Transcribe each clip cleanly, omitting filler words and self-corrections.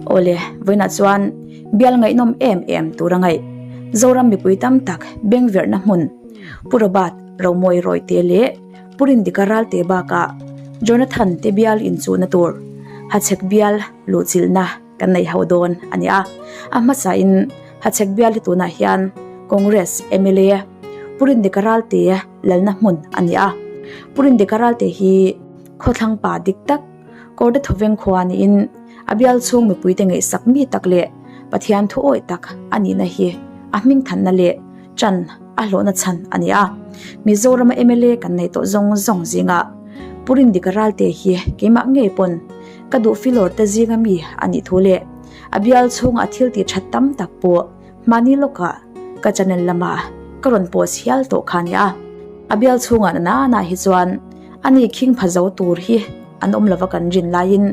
Awle, vawiinah chuan bial ngaihnawm em em tur a ngaih. Zoram mipui tam tak bengverhna hmun Pu Robert Romawi Rawite leh Pu Rindika Ralte bakah Jonathan te bial inchuhna tur Hachhek bial luhchilhna kan neih ho dawn a ni a. A hmasain Hachhek bial hi tunah hian Congress mla Pu Rindika Ralte lalna hmun a ni a. Pu Rindika Ralte hi khawthlang pa dik tak Kawrte thawveng khua niin a bial chhung mipuite ngaihsak mi tak leh Pathian thu awih tak a nihna hi a hmingthanna leh ṭan a hlawhna chhan a ni a. Mizorama mla kan nei tawh zawng zawng zingah Pu Rindika Ralte hi keimah ngei pawn ka duh filawr te zinga mi a nih thu leh a bial chhunga a thil tih that tam tak pawh mahni lawkah ka channel lamah ka rawn post hial tawh kha a ni a. A bial chhungah na na hi chuan a ni khing pha zo tur hi an awm lova kan rin laiin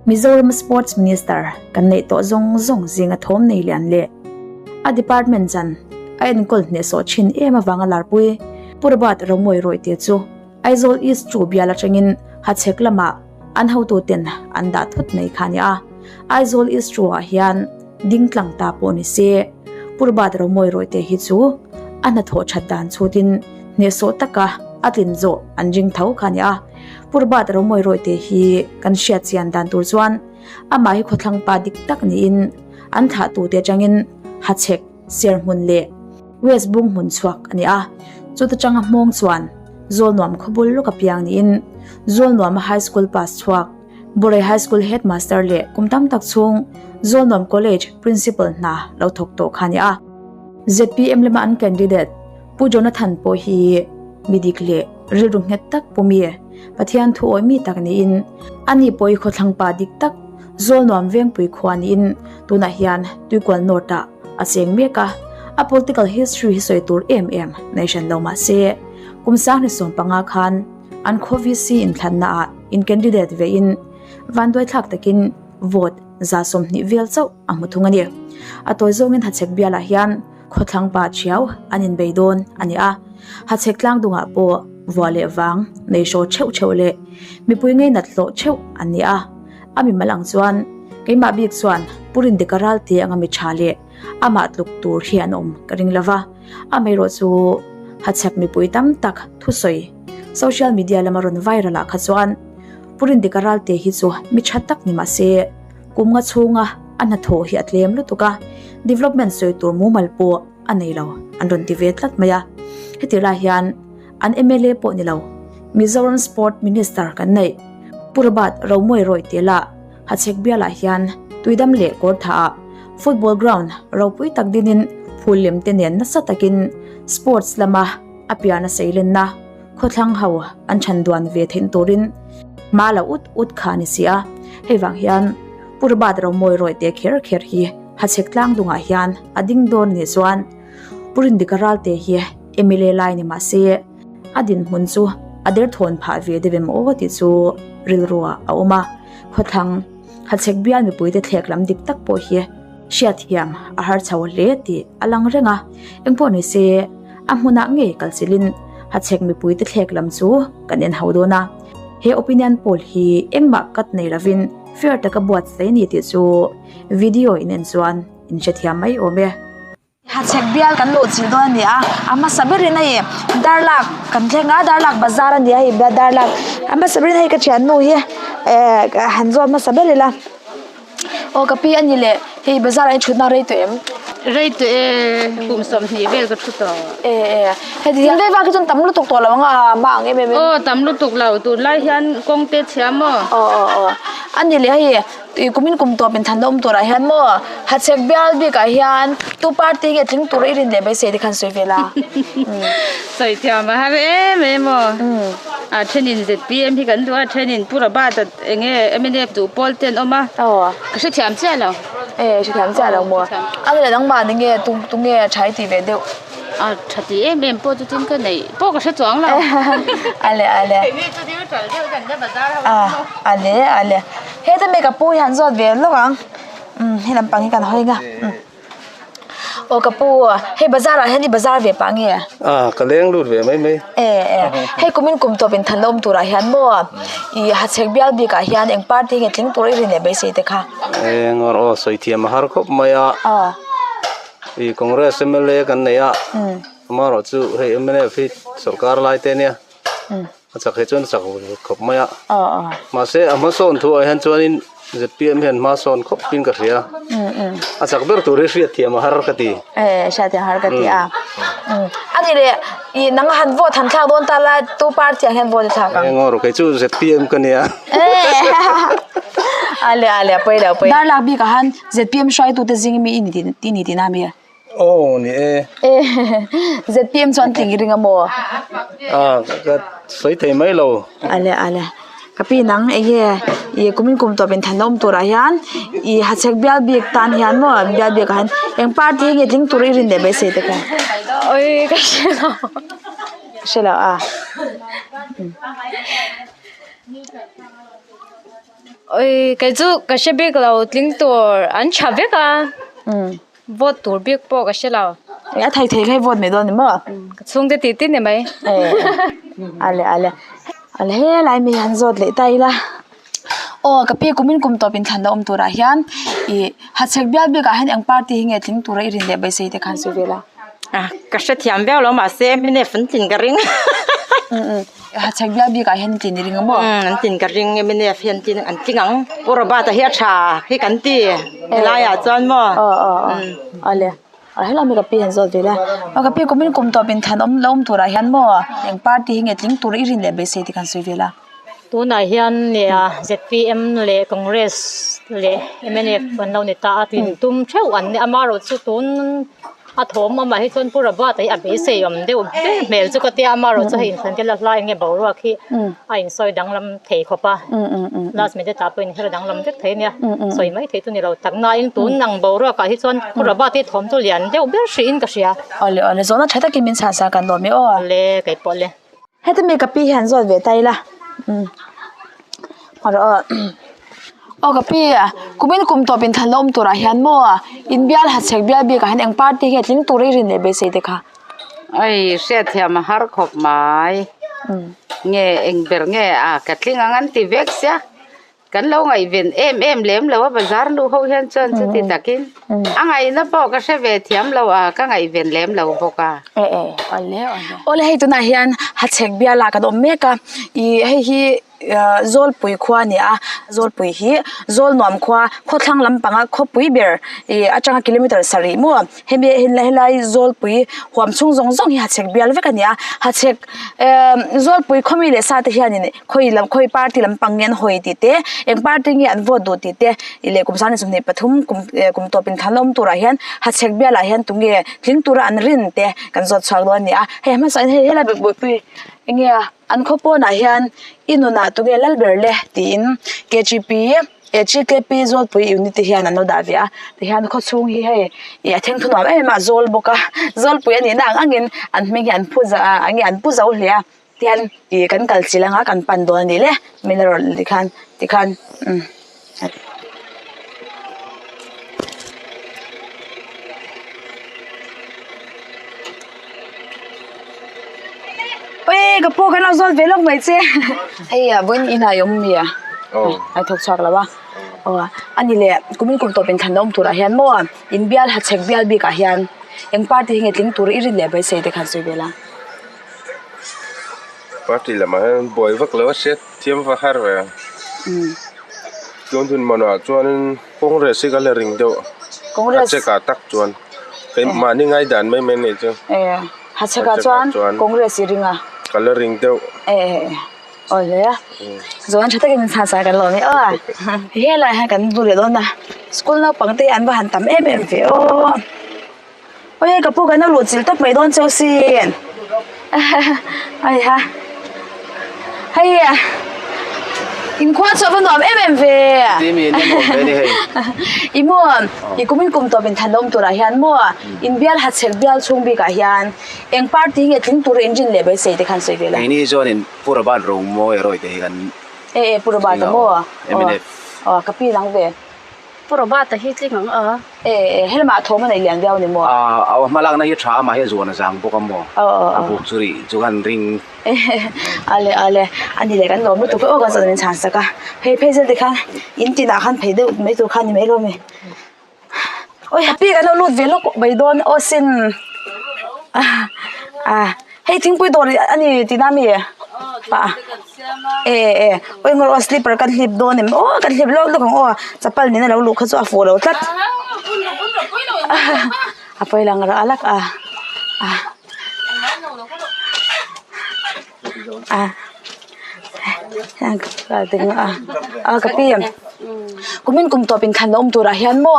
Mizoram Sports Minister kan neih tawh zawng zawng zinga thawm nei lian leh a department chan a enkawl hnehsawh thin em avanga larpui Pu Robert Romawi Rawihte chu Aizawl East chu bial atangin Hachhek lamah an hotuten an dah thut mai kha a ni a. Aizawl East chu-ah hian ding tlang ta pawh ni se, Purbat Romawi Rawihte hi chu a hnathawh that dan chhutin hnehsawh taka a tlin zawh an ring tho kha a ni a. Purbat Romawi Rawihte hi kan hriat chian dan tur chuan amah hi khawthlang pa dik tak niin an thlahtute atangin Hachhek Serhmun leh West Bung hmun chhuak a ni a, chuta tanga hmawng chuan Zawlnuam khawbul lawk a piang niin Zawlnuama High School pass chhuak Borei High School Headmaster leh kum tam tak chhung Zawlnuam College Principal hna lo thawk tawh kha a ni a. Zpm lama an candidate Pu Jonathan pawh hi mi dik leh rilru nghet tak pu mi, Pathian thu awih mi tak niin ani pawh hi khawthlang pa dik tak Zawlnuam Vengpui khua niin tunah hian Tuikual North-ah a cheng mek a, a political history hi sawi tur em em nei hran lo mah se, kum 2015 khan an khaw VC inthlanna ah in candidate ve in vanduai thlak takin vote 20 vel chauh a hmu thung a ni. A tawi zawngin Hachhek bialah hian khawthlang pa thiau an inbei dawn a ni a, Hachhek tlang dungah pawh vua leh vang nei hraw theuh theuh leh mipui ngeinat hlawh theuh an ni a. A mimal ang chuan keimah bik chuan Pu Rindika Ralte anga mi tha leh amah tluk tur hi an awm ka ring lova, amaherawh chu Hachhek mipui tam tak thusawi social media lama rawn viral ah kha chuan Pu Rindika Ralte hi chu mi tha tak ni mah se kum nga chhunga a hnathawh hi a tlem lutuk a, development sawi tur mumal pawh a nei lo an rawn ti ve tlat mai a, heti lai hian An mla pawh ni lo, Mizoram Sport Minister kan neih. Pu Robert Romawi Rawihte lah Hachhek bialah hian Tuidam leh Kawrthaah football ground ropui tak dinin phul lem te nen nasa takin sports lama a pian a seilenna khawthlang ho an chhan duan ve theih turin hma lo ut ut kha a ni si a. Hei vang hian Pu Robert Romawi Rawihte kher kher hi Hachhek tlang dungah hian a ding dawn a nih chuan Pu Rindika Ralte hi mla lai ni mah se a dinhmun chu a derthawn phah ve deuh em aw tih chu rilruah a awm a. Khawthlang Hachhek bial mipuite thlek lam dik tak pawh hi hriatthiam a har chho hle tih a lang reng a. Engpawh ni se a hmunah ngei kalchilhin Hachhek mipuite thlek lam chu kan en ho dawn a. He opinion poll hi engmah cut nei lovin fair taka buatsaih a ni tih chu video in en chuan in hrethiam mai awm e. Hachhek bial kan luh chilh dawn a ni a a hmasa berin hei darlak kan thleng a darlak bazar a ni a hei darlak a hmasa berin hei ka thiannu hi ehh han zawt hmasa ber ila aw ka pi a ni leh hei bazar ah hian thutna rei tawh em? Rei tawh e kum 20 vel ka thu tawh. E e heti hian vei vak hi chuan tam lutuk tawh lo ang a hma ang em em in. Aw tam lutuk lo tunlai hian kawng te chhia maw? Aw aw aw a ni leh hei Tui kumin kum tawp inthan awm turah hian maw Hachhek bial bikah hian tu party nge tling tur i rin leh beisei te khan sawi ve la. Sawi thiam a har em em aw. A thenin ZPM hi kan duh a, thenin Pu Robert a enge mnf duh pawl te an awm a. Ka hrethiam chiah lo. E hrethiam chiah lo maw. A ni leh nangmah ni nge tunge tha i tih ve deuh. A tha ti em em pawh chu tin ka neih pawh ka hre chuang lo. Ale ale. Ale ale. Heta mi ka pu hi han zawt ve lawk ang. Umm he lampang hi kan hawi nga. Umm. Aw ka pu, hei bazar ah hian i bazar ve pah nge? A, ka leng lut ve mai mai. E e, hei kumin kum tawp inthan la awm turah hian maw i hachhek bial bikah hian eng party nge tling tur i rin leh beisei te kha? E ngawr aw sawi thiam a har khawp mai a. A. I Congress mla kan nei a, amaherawhchu hei mnf hi sorkar lai te ania. A chak hi chuan a chak khawp mai a. Mahse a hmasawn thu ah hian chuanin zpm hian hmasawn khawp in ka hria. A chak ber tur hi hriatthiam a har ka ti. E hriatthiam a har ka ti a. A ni leh i nang han vote han thlak dawn ta la tu party ah hian vote i thlak ang? Eng aw kei chu zpm ka nia. Ale ale a pawi lo a pawi. Darlak bik ah han zpm hruaitute zing mi i ni tihna mi? Aw ni e. ZPM chuan tling i ring a maw? A ka sawi thei mai lo. Ale ale. Ka pi nang enge i kumin kum tawp in than awm turah hian i hachhek bial bik tan hian maw bial bik ah hian eng party hi nge tling tur i rin leh beisei te kha? Oi ka hre lo. Ka hre lo a. Oi kei chu ka hre bik lo tling tur an tha vek a. Vote tur bik pawh ka hre lo. A thei thei kha i vote mai dawn ni maw? Ka chhungte tih tin ni mai. Ale ale. Ale helai mi han zawt leh ta ila. Aw ka pi kumin kum tawp inthlan la awm turah hian ih hachhek bial bikah hian eng party hi nge tling tura i rin leh beisei te khan sawi vel a. Ka hrethiam viau lo mahse mnf an tlin ka ring. Hachhek bial bikah hian tlin i ring a maw? Umm an tlin ka ring mnf hi an tlin an tling ang. Pu Robert-a hi a tha hi kan ti helaiah chuan maw? Aw aw aw awle a helai mi ka pi han zawt ve la. Aw ka pi kumin kum tawp inthan awm lo awm turah hian maw eng party hi nge tling tur i rin leh beisei tih kan sawi vel a. Tunah hian nia zpm leh Congress leh mnf an lo ni ta a tlin tum theuh an ni amaherawhchu tun A thawm awmah hi chuan Pu Robert-a hi a beisei awm deuh ber hmel chu ka tia amaherawh chu hei inthlan te la hlai nge boruak hi a insawi danglam thei khawp a last minute ah pawh inher danglam vek thei ania sawi mai thei chu ni lo tak nain tun ang boruak ah hi chuan Pu Robert-a hi thawm chu lian deuh ber hrih in ka hria. Awle awle zawhna tha takin min chhan sa kan lawm e aw. Awle kei pawh le. Heta mi ka pi hian zawt ve ta ila umm rawh aw aw ka pi kumin kum tawp inthlan la awm turah hian maw inbial hachhek bial bikah hian eng party nge tling tur i rin leh beisei te kha. Ai hriatthiam a har khawp mai nge eng ber nge a ka tling ang an ti vek sia. Kan lo ngaihven em em lem lo a, bazar luh ho hian chuan chuti takin a ngaihna pawh ka hre ve thiam lo a, ka ngaihven lem lo bawk a. Awle hei tunah hian hachhek bial ah kan awm mek a, ih hei hi Zawlpui khua a ni a, Zawlpui hi Zawlnuam khua khawthlang lampanga khawpui ber ih atanga kilometer sarih maw hemi helai Zawlpui huam chhung zawng zawng hi hachhek bial vek a ni a, hachhek ehh Zawlpui khawmi leh sa te hianin khawi lam khawi party lampang nge an hawi tih te eng party nge an vote duh tih te ih leh kum sangni 23 kum eh kum tawp inthlahna awm turah hian hachhek bialah hian tunge tling tura an rin te kan zawt chhuak dawn a ni a hei a hmasa in hei helai buaipui enge a an khaw pawnah hian i nunah tunge lal ber le tiin kgp eh gkp zawlpui unit te hian an lo dah ve a tihian khaw chhung hi hei ih a thengthaw nuam em em a zawl bawk a zawlpui a nihna ang angin an hming hi an phu za ah enge an pu zo hle a. Tihian ih kan kal chilh anga kan pan dawn a nih le min la rawn tikhan tikhan umm. Ui ka pu kan lo zawt ve lawk mai che hei a vawiin inah i awm mi a a thawk chhuak lo a aw a ni leh kumin kum tawp inthlan awm turah hian maw inbial hachhek bial bikah hian eng party hi nge tling tur i rin leh beisei te khan sawi vel a. Party lamah hian buai vak lo a hriat thiam va har ve a tun hun manah chuanin Congress hi ka la ring deuh a check ah tak chuan mahni ngaihdan mai mai nei chu a check ah chuan Congress i ring a ka la ring deuh aw hle a zawn tha takin chhan sai kan lo ni aw helai hian kan bu leh dawn a school naupang te hi an va han tam em em ve aw. Awii ka pu kan lo luh chilh tawp mai dawn cheu sin aiha hei inkhua chu a va nuam em em ve i maw i kumin kum tawp in than awm turah hian maw in bial hachhek bial chhung bikah hian eng party nge tling tur in rin leh beisei te khan sawi ve la. Keini chuanin Pu Robert Romawi erawh te hi kan e e Pu Robert a maw aw ka pi dang ve. Pu Robert-a hi tling ang a. E e helamah thawm a nei lian viau ni maw? A a hmalakna hi tha a mahhi a zuan a zang bawk a maw? A buk chu rih chu kan ring. Ale ale a ni leh kan lawm lutuk aw kan zawhna min chhan sak a hei phei zel tikhan in tinah khan phei deuh mai tur khan ni mai lawm e awi happy kan lo lut ve lawk mai dawn aw sin a hei thingpui dawr a ni tihna ami pah e e awi ngawr aw slipper kan hlip dawn em aw kan hlip lawk lawk ang aw chapal nena lo luh kha chu a fuh lo tlat a pawi lang rah alak a a a a ka pi kumin kum tawp inthlan la awm turah hian maw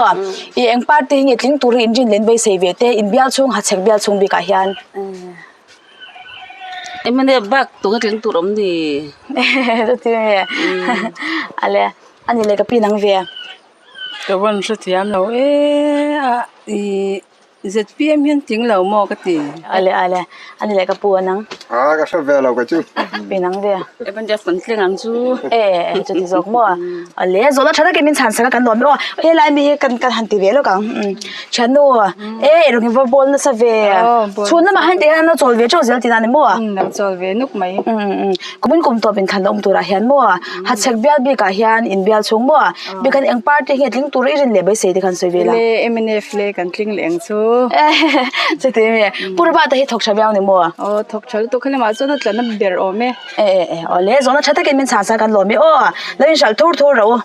ih eng party hi nge tling turin inrin leh inbeisei ve te inbial chhung hachhek bial chhung bikah hian. Mnf bak tunge tling tur awm ni? Chuti nge ale ani leh ka pi nang ve. Ka vawn hrethiam lo e a ih zpm hian tling lo maw ka ti. Ale ale ani leh ka pu a nang. A ka hre ve lo ka chu. Pi nang ve. Mnf kan tling ang chu. E e chuti zawk maw ale zawhna tha takin min chhan sak a kan lawm e aw helai mi hi kan kan han ti ve lawk ang Thiannu e rawng in va bawl nasa ve chhun lamah hian tih hian an lo chawl ve teuh zel tihna a ni maw? Umm lo chawl ve nuk mai. Umm kumin kum tawp in thlan awm turah hian maw hachhek bial bikah hian in bial chhung maw bik an eng party hi nge tling tur i rin leh beisei te khan sawi ve la. Le mnf le kan tling leh ang chu. Chuti nge Pu Robert a hi thawk tha viau ni maw? Aw thawk tha lutuk helamah chuan a tla na ber awm e. E e e aw le zawhna tha takin min chhan sa kan lawm e aw lo inhralh thur thur rawh u.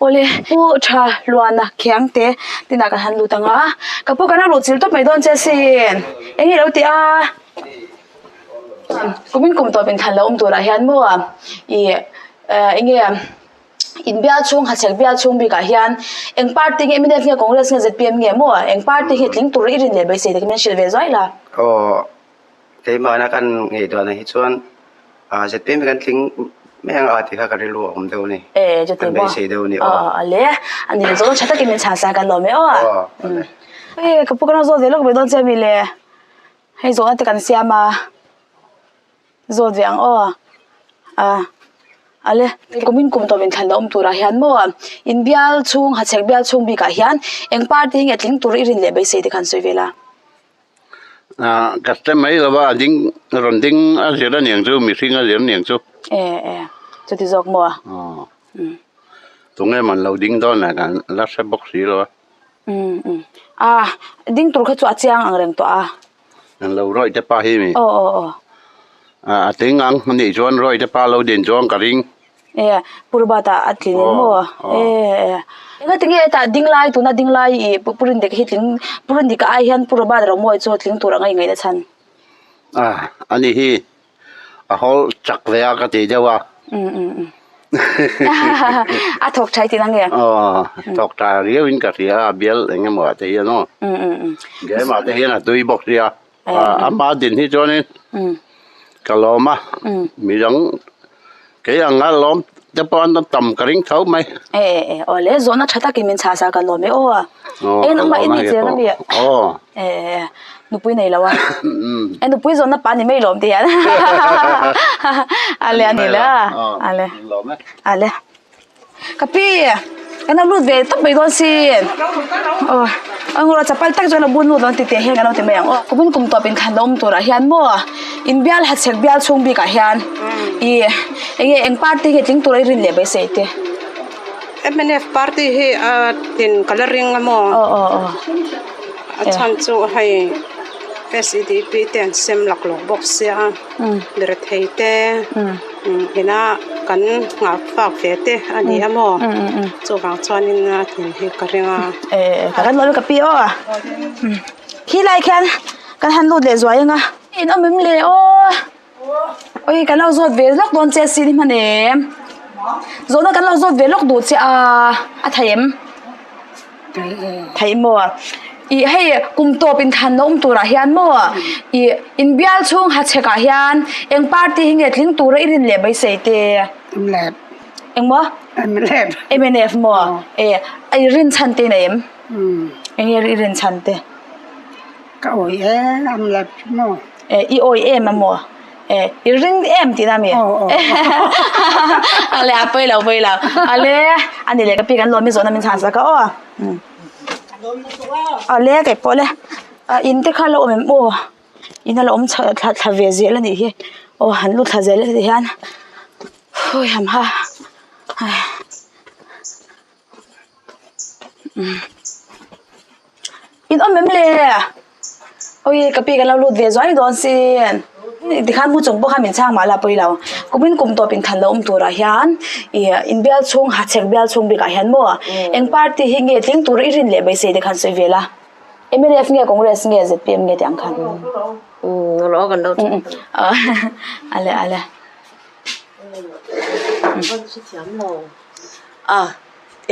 Awle pu tha luana khiang te tinah kan han lut ang a ka pu kan lo luh chilh tawp mai dawn che asin eng nge lo tih a kumin kum tawp in thlan lo awm turah hian maw ih eng nge in bial chhung hachhek bial chhung bikah hian eng party nge mnf nge congress nge zpm nge maw eng party hi tling tur i rin leh beisei te kha min hrilh ve zuai la. Aw Keimahna kan ngaihtuahna hi chuan zpm hi kan tling mai ang a tih kha ka rilru a awm deuh a ni. E chuti Kan maw? beisei deuh a ni aw. Aw ale a ni zawng tha takin min chhan sa kan lawm e aw. Aw ale. E ka pu ka lo zawt ve lawk ve dawn che mi le. Hei zawhna te kan siam a. Zawt ve ang aw. A ale kumin kum tawp inthlan la awm turah hian maw inbial chhung hachhek bial chhung bikah hian eng party hi nge tling tur i rin leh beisei te khan sawi ve la. Ah ka hre mai lo a a ding rawn ding a zir aniang chu mihring a zir aniang chu. E e chuti zawk maw a. Aw tunge man lo ding dawn le kan la hre bawk si lo a. Um um ah ding tur kha chu a chiang ang reng tawh a. An lo rawih te pa hi mi. Aw aw aw. Ah a tling ang anih chuan rawih te pa lo din chuan ka ring. E Purbat ah a tling in maw? E enga tinge hetah ding lai tuna ding lai ih Purindika hi tling Purindika ai hian Purbat ro mawi chu tling tur anga i ngaihna chhan? A ani hi a hawl chak ve a ka ti deuh a. Um um um a thawk tha i tih na nge? Aw thawk tha riau in ka hria a bial eng emaw ah te hian aw. Um um um Game ah te hian a tui bawk sia. A hma din hi chuanin ka lawm a, midang kei anga lawm te pawh an tam ka ring tho mai. E e e aw le zawhna tha takin min chhah sa ka lawm e aw. Eng nangmah i ni chiang ami? Aw. E e nupui nei lo a. E nupui zawhna pa ni mai lawm ti hian. Ale ani la. Ale. Ale. Ka pi kan lo lut ve tawp mai dawn sin aw a ngawr a chapal tak chuan a bun lut dawn titeh hian kan lo ti mai ang aw kumin kum tawp in thlan la awm turah hian maw in bial hachhek bial chhung bikah hian ih eng nge eng party nge tling tura i rin leh beisei te. Mnf party hi a tin ka la ring a maw aw aw aw a chhan chu hei sedp te an sem laklawk bawk sia. Mirethei te ina kan nghah fak ve te a ni a maw chuvang chuanin a thin hi ka ring a. Eh ka kan lo ka pi aw khi lai khian kan han lut leh zuai anga in awm em le aw oi kan lo zawt ve lawk dawn che sin hi hman em zawhna kan lo zawt ve lawk duh che a a thei em. Theih maw? Ih hei kum tawp inthlan la awm turah hian maw ih inbial chhung hachhek ah hian eng party hi nge tling tura i rin leh beisei te? Mnf. Eng maw? Mnf. Mnf maw? E i rin chhan te i nei em? Eng nge i rin chhan te? Ka awih e mnf chu maw? E i awih em a maw? E i ring em tihna mi? Ale a pawi lo pawi lo. Ale ani leh ka pi kan lawm i zawhna min chhan sak a aw. Ale kei pawh le in te kha a lo awm em aw in a lo awm thla thla ve zel a nih hi aw han lut thla zel a ti hian hui ham ha. In awm em le? Awii ka pi kan lo lut ve zuai dawn sin. Tikhan mu chung pawh khan min chhang mah la pawi lo. Kumin kum tawp inthan lo awm turah hian ih inbial chhung hachhek bial chhung bikah hian maw eng party hi nge tling tur i rin leh beisei te khan sawi ve la. Mnf nge Congress nge zpm nge tih ang khan. Ale ale. A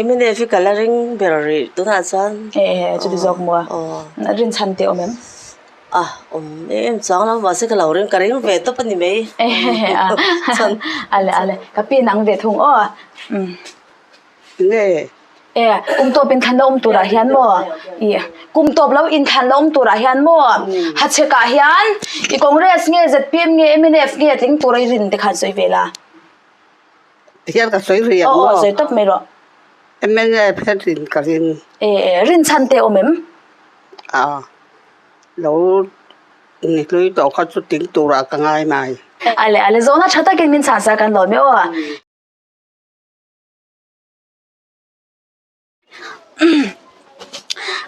mnf hi ka la ring ber rih tunah chuan e chuti zawk maw a rin chhan te awm em a awm em em chuang lo mahse ka lo ring ka ring ve tawp a ni mai ale ale ka pin ang ve thung aw nge e kum tawp inthlan la awm turah hian maw ih kum tawp lo inthlan la awm turah hian maw hachhek ah hian i congress nge zpm nge mnf nge tling tura i rin te khan sawi ve la. Hian ka sawi rih ang maw? Aw sawi tawp mai rawh. MNF hian rin ka ring. E rin chhan te awm em? A lo ni hlui tawh kha chu ting turah ka ngai mai. Ale ale zawhna tha takin min chhan sak kan lawm e aw.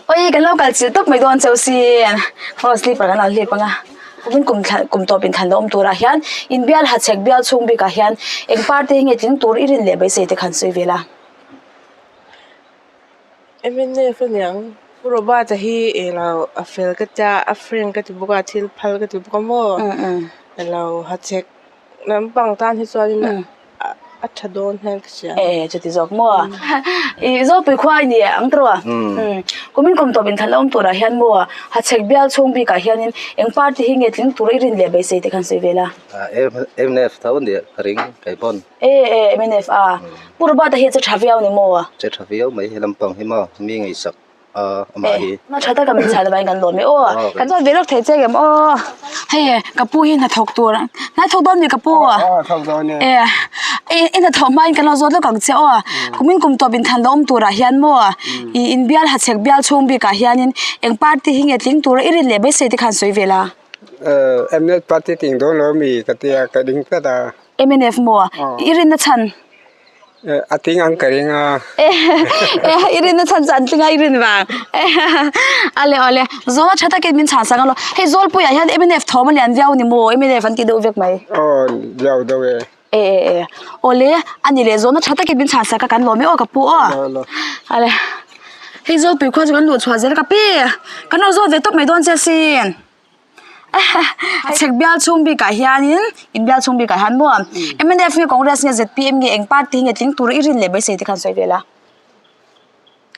Awii kan lo kal chilh tawp mai dawn chauh sin aw slipper kan lo hlip ang a kumin kum thla kum tawp inthlan lo awm turah hian inbial hachhek bial chhung bikah hian eng party hi nge tling tur i rin leh beisei te khan sawi vel a. Mnf a niang Pu Robert-a hi eng lo a fel ka tia a friend ka ti bawk a thil phal ka ti bawk a maw eng lo hachhek Lampang tan hi chuanin a tha dawn hian ka hria. E chuti zawk maw? I Zawlpui khua i ni ang tawh a? Kumin kum tawp inthalh awm turah hian maw Hachhek bial chhung bikah hianin eng party hi nge tling tura i rin leh beisei te khan sawi vel a? Mnf tho nia ka ring kei pawn. E e mnf a. Pu Robert-a hi a che tha viau ni maw? Che tha viau mai he lampang hi maw mi ngaihsak a amah hi. Na tha taka min chhal avangin kan lawm e aw. Kan zawt ve lawk thei che em aw. Hei ka pu hi hnathawk tur hna thawk dawn ni ka pu. Aw thawk dawn e. E i hnathawk hmain kan lo zawt lawk ang che aw. Kumin kum tawp inthan lo awm turah hian maw i inbial hachhek bial chhung bikah hianin eng party hi nge tling tura i rin leh beisei te khan sawi ve la. Mnf party tling dawn lo mi ka tia ka ding tlat a. Mnf maw i rinna chhan. A tling ang ka ring a. I rinna chhan chu an tling a i rin vang. Ale awle zawna tha takin min chhan sak a lo. Hei Zawlpuiah hian mnf thawm a lian viau ni maw? Mnf an ti deuh vek mai. Aw viau deuh e. E e e awle a ni leh zawna tha takin min chhan sak a kan lawm e aw ka pu aw. Ale hei Zawlpui khua chu kan luh chhuah zel ka pi. Kan lo zawt ve tawp mai dawn che asin. Chhek bial chhung bikah hianin in bial chhung bikah hian maw mnf nge Congress nge zpm nge eng party nge tling tur i rin leh beisei te khan sawi vel a.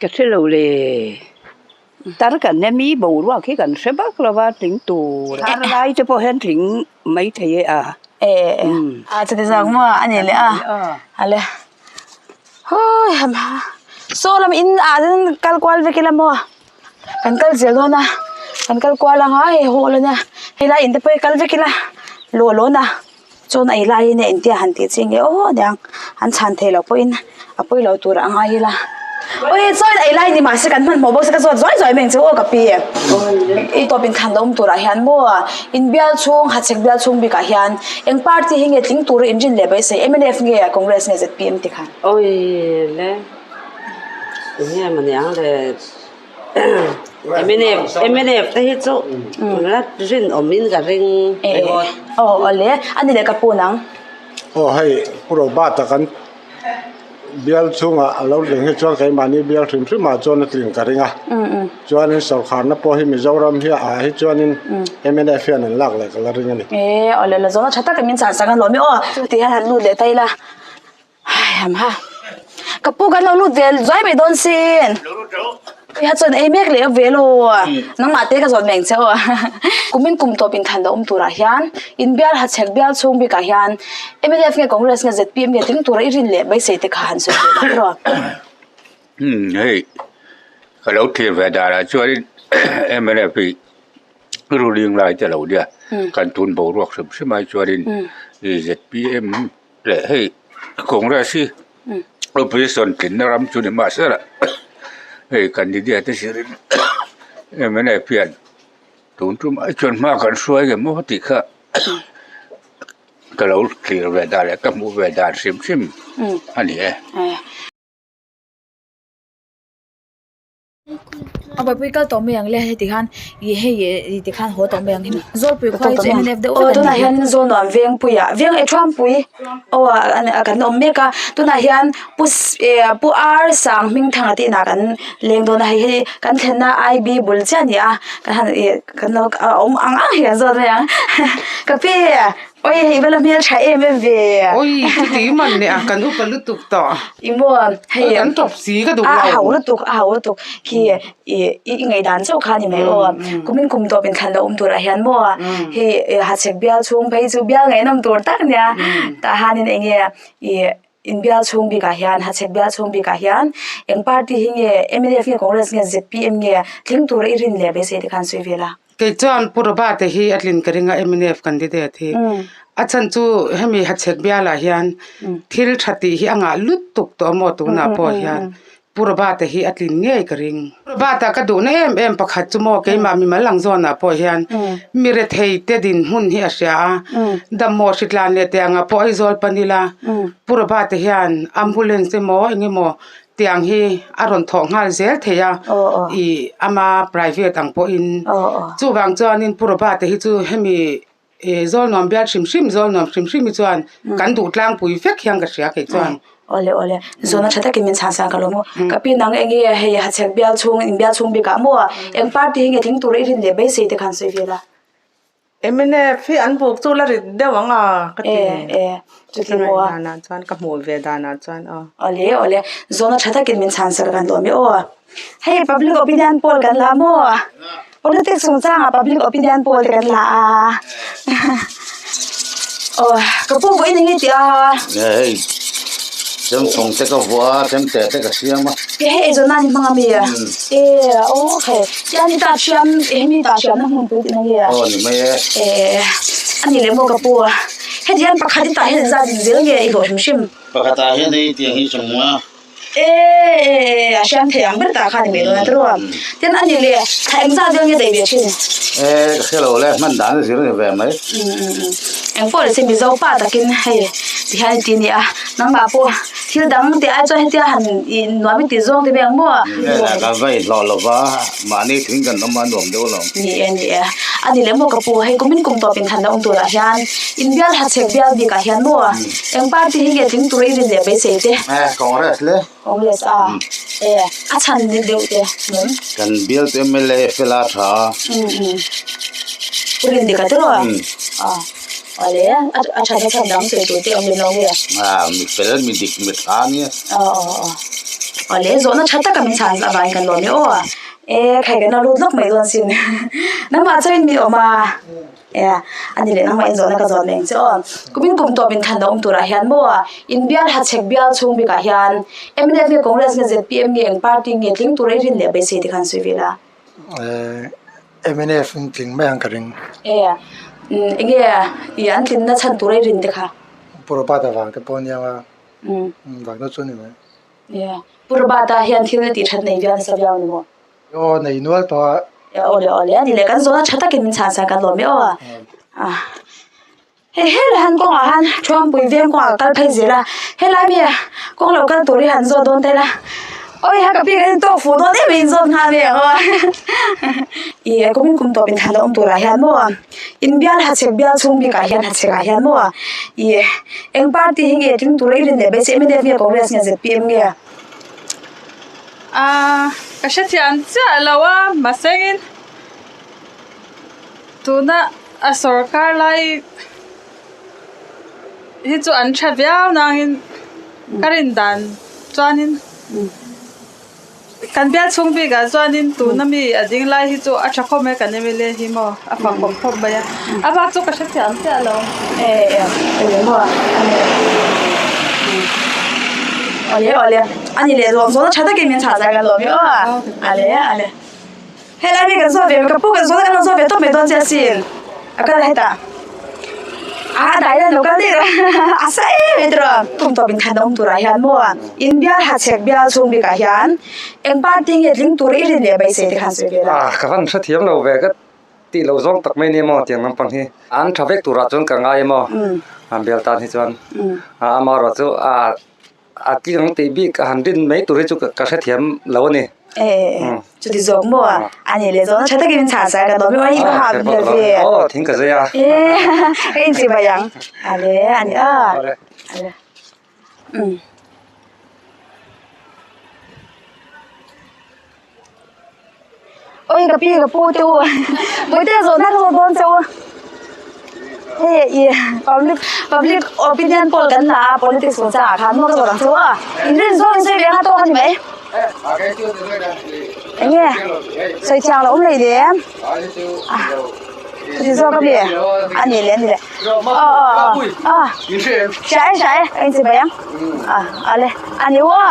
Ka hre lo le, tar kan nia mi boruak hi kan hre vak lo va tling tur tar lai te pawh hian tling mai thei e a. E e a chuti zawk maw a ni leh a ale hawi ham ha saw lam in ah chuan kal kual vek ila maw. Kan kal zel dawn a kan kal kual ang a hei hall a nia helai in te pawh hi kal vek ila lawh lawn a chuan ei lai in a engtia han tih chi nge aw aniang an chhan theih loh pawhin a pawi lo tur a ngai ila awi chuan ei lai ni mahse kan hmanhmawh bawk se ka zawt zuai zuai mai ang che aw ka pi i tawp inthlan lo awm turah hian maw inbial chhung hachhek bial chhung bikah hian eng party hi nge tling tura inrin leh beisei mnf nge congress nge zpm te khan. Awi le. Enge maw niang le mnf mnf te hi chu la rinawm in ka ring ringawt. Aw awle a ni leh ka pu nang. Aw hei Pu Robert-a kan bial chhungah a lo tling hi chuan keimahni bial hrim hrimah chuan a tling ka ring a chuanin sawrkharna pawh hi Mizoram hi ah hi chuanin mnf hian an lak leh ka la ring a ni. E awle la zawhna tha tak in min chhan sak a lawm i aw chuti hian han lut leh ta ila. Hai ha ka pu kan lo lut ve zuai mai dawn sin ha chuan ei mek leh ve lo nangmah te ka zawt mai ang che aw kumin kum tawp inthan lo awm turah hian inbial hachhek bial chhung bikah hian mnf nge congress nge zpm nge tling tura i rin leh beisei te kha han sawi ve dah rawh. Hei ka lo thlir ve danah chuanin mnf hi. Ruling lai te lo nia kan tun boruak hrim hrim ai chuanin ih zpm leh hei Congress hi opposition tlinna ram chu ni mahse lah hei candidate te zirin mnf hian tun tum ai chuan hma kan hruai nge maw tih kha ka lo thlir ve dan leh ka hmuh ve dan hrim hrim a ni e. A buaipui kal tawh mai ang le heti khan ih hei ih ti khan haw tawh mai ang hi Zawlpui khua hi chu mnf deuh vek tunah hian Zawlnuam Vengpuiah veng eh Thuampui aw ah kan awm mek a tunah hian pu eh pu ar sang hming thang a tih inah kan leng dawn a hei hi kan thlenna I B bul chiah a ni a kan han ih kan lo a awm ang ang hi kan zawt mai ang ka pi. Oi hei va la hmel tha em em ve. Oi chuti man leh a kan upa lutuk tawh. I maw hei kan tawp si ka duh lo. A ho lutuk a ho lutuk khi i i ngaihdan chauh kha ni mai aw. Kumin kum tawp inthlan lo awm turah hian maw hei hachhek bial chhung phei chu bial ngaihnawm tur tak nia tah hianin eng nge i in bial chhung bikah hian hachhek bial chhung bikah hian eng party hi nge mnf nge congress nge zpm nge tling tura i rin leh beisei te khan sawi vel a. Kei chuan Pu Robert hi a tlin ka ring a mnf candidate hi. A chhan chu hemi hachhek bialah hian thil tha tih hi a ngah lutuk tawh a maw tunah pawh hian Pu Robert hi a tlin ngei ka ring. Pu Robert a ka duhna em em pakhat chu maw keimah mimal ang zawnah pawh hian mi rethei te dinhmun hi a hria a, dammaw hritlan leh teh angah pawh Aizawl pan ila Pu Robert hian ambulance emaw eng emaw Tiang hi a rawn thawh nghal zel thei a, ih ama private ang pawhin. Chuvang chuanin Pu Robert hi chu hemi Zawlnuam bial hrim hrim, Zawlnuam hrim hrim hi chuan kan duh tlangpui vek hian ka hria kei chuan. Awle awle, zawhna tha takin min chhan san ka lo maw. Ka pi nang eng nge hei hachhek bial chhung, in bial chhung bikah maw eng party hi nge tling tur i rin leh beisei te khan sawi vel a. Mnf hi an buk chu la rit deuh ang a ka ti. E e chuti maw a. Danah chuan ka hmuh ve danah chuan aw. Awle awle zawhna tha takin min chhan sak kan lawm e aw. Hei public opinion poll kan la maw? Politics chungchangah public opinion poll te kan la a. Aw ka pu vawiin eng nge tih a? Hei chemchawng te ka vuah a chemte te ka siam a. Hei eizawn nan i hmang ami? E aw okay. Tian i tah hriam hemi tah hriamna hmun pui tih nge? Aw ni mai e. E ani leh maw ka pu a. Heti hian pakhat i tah hian engzat in zel nge i hlawh hrim hrim? Pakhat ah hian hei tiang hi sawm a. E a hriam thei ang ber tah khan i mai dawn a tiraw. Tin ani leh thla engzat vel nge daih ve thin? E ka hre lo le hman dan a zir ni ve mai. Eng pawh leh se Mizo pa takin hei ti hian i ti nia nangmah pawh thil dang tih ai chuan hetia han ih nuam i tih zawng te vel ang maw? Heng ah kan va inhlawh lo va mahni thing kan awm a nuam deuh alawm. Ni e ni e a ni leh maw ka pu hei kumin kum tawp inthan la awm turah hian inbial hachhek bial bikah hian maw eng party hi nge tling tur i rin leh beisei te? E Congress le. Congress a e a chhan ni deuh te nung. Kan bial chu mla fela tha a. Pu Rindika te rawh a awle a tha na chhan dang sawi tur te awm lem lo nge. A mi fel mi dik mi tha a nia. Aw aw aw awle zawhna tha taka min chhan avangin kan lawm e aw e khai kan lo lut lawk mai dawn sin nangmah chuan mi awm a. Ea, a ni leh nangmah in zawhna ka zawt mai ang che aw. Kumin kum tawp inthan lo awm turah hian maw inbial hachhek bial chhung bikah hian mnf nge Congress nge zpm nge eng party nge tling tura i rin leh beisei te khan sawi vel a? Mnf in tling mai ang ka ring. Ea, eng nge i an tlinna chhan tura i rin te kha? Pu Robert avang te pawh aniang a, vang deuh chu a ni mai. Ea, Pu Robert-a hian thil a tih that nei viau nasa viau a ni maw? Aw nei nual tawh a. Aw le aw le a ni le kan zawhna tha takin min chhan san kan lawm e aw a hei helai han kawngah han Thuampui veng kawngah ka kal phei zel a helai mi kawng lo kal tur hi han zawt dawn tel a awi ha ka pi kan intawk fuh dawn em in zawt nghal mai ang aw ih kumin kum tawp in thlan a awm turah hian maw inbial hachhek bial chhung bikah hian hachhek ah hian maw ih eng party hi nge tling tura i rin leh beisei mnf nge congress nge zpm nge. Ahh ka hrethiam chiah lo a mahsengin tuna a sawrkar lai hi chu an tha viau nangin ka rin dan chuanin kan bial chhung bikah chuanin tuna mi a ding lai hi chu a tha khawp mai kan mla hi maw a fak khawp khawp mai a a bak chu ka hrethiam chiah lo. Awle awle ani leh zawng zawng tha takin min chhah zar ka lawm e aw ale ale. Helai mi kan zawt ve ka pu kan zawt kan lo zawt ve tawp mai dawn che asin a kal hetah a dai hian lo kal daih rawh a sa em em tiraw tum tawp in than awm turah hian maw in bial hachhek bial chhung bikah hian eng party nge tling tur i rin leh beisei te khan sawi ve la. Ka van hrethiam lo ve ka tih loh zawng tak mai nia maw tiang lampang hi an tha vek turah chuan ka ngai maw an bial tan hi chuan amaherawh chu a A tling tih bik a han rin mai tur hi chu ka hrethiam lo a ni. E chuti zawk maw a ni leh zawhna tha takin min chhan sai ka dawm i awih ka ha hmel ve. Aw thing ka zai a. E ka inchih bai ang. Ale a ni a. Ale. Um. Oi ka pi ka pu te u Mawite zawhna ka zawh dawn che u hei i public public opinion poll kan la a politics chung changah khan maw ka zawh ang che u a in rin zawng in sawi ve anga tawk a ni mai eng nge sawi thiang lo awm lei le chuti zawk a mi a ni leh a ni leh aw aw aw hria e hria e ka inchei bai ang ale a ni u a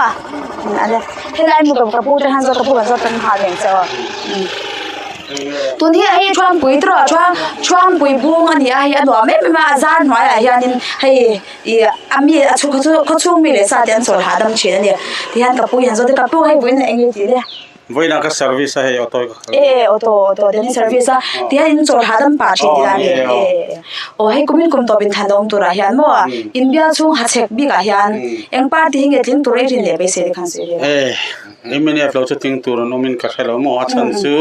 ale helai hmu ka pu te khan zawt ka pu kan zawt kan nghal reng che aw tun hi hei thuampui tawh a thuampui bung a ni a hei a nuam em em a a zar hnuaiah hianin hei ih a mi a chhung khaw chhung mi leh sa te an chawl hahdam thin a ni tihian ka pu hi an zawt a ka pu hei vawiin eng nge tih le. Vawiinah ka service a hei auto hi ka khalh. E auto auto ten service a tihian in chawl hahdam pah thin tih a ni e aw hei kumin kum tawp in than awm turah hian maw in bial chhung hachhek bikah hian eng party hi nge tling tur i rin leh beisei te khan sawi ve E MNF lo chu tling tur an awmin ka hre lo maw a chhan chu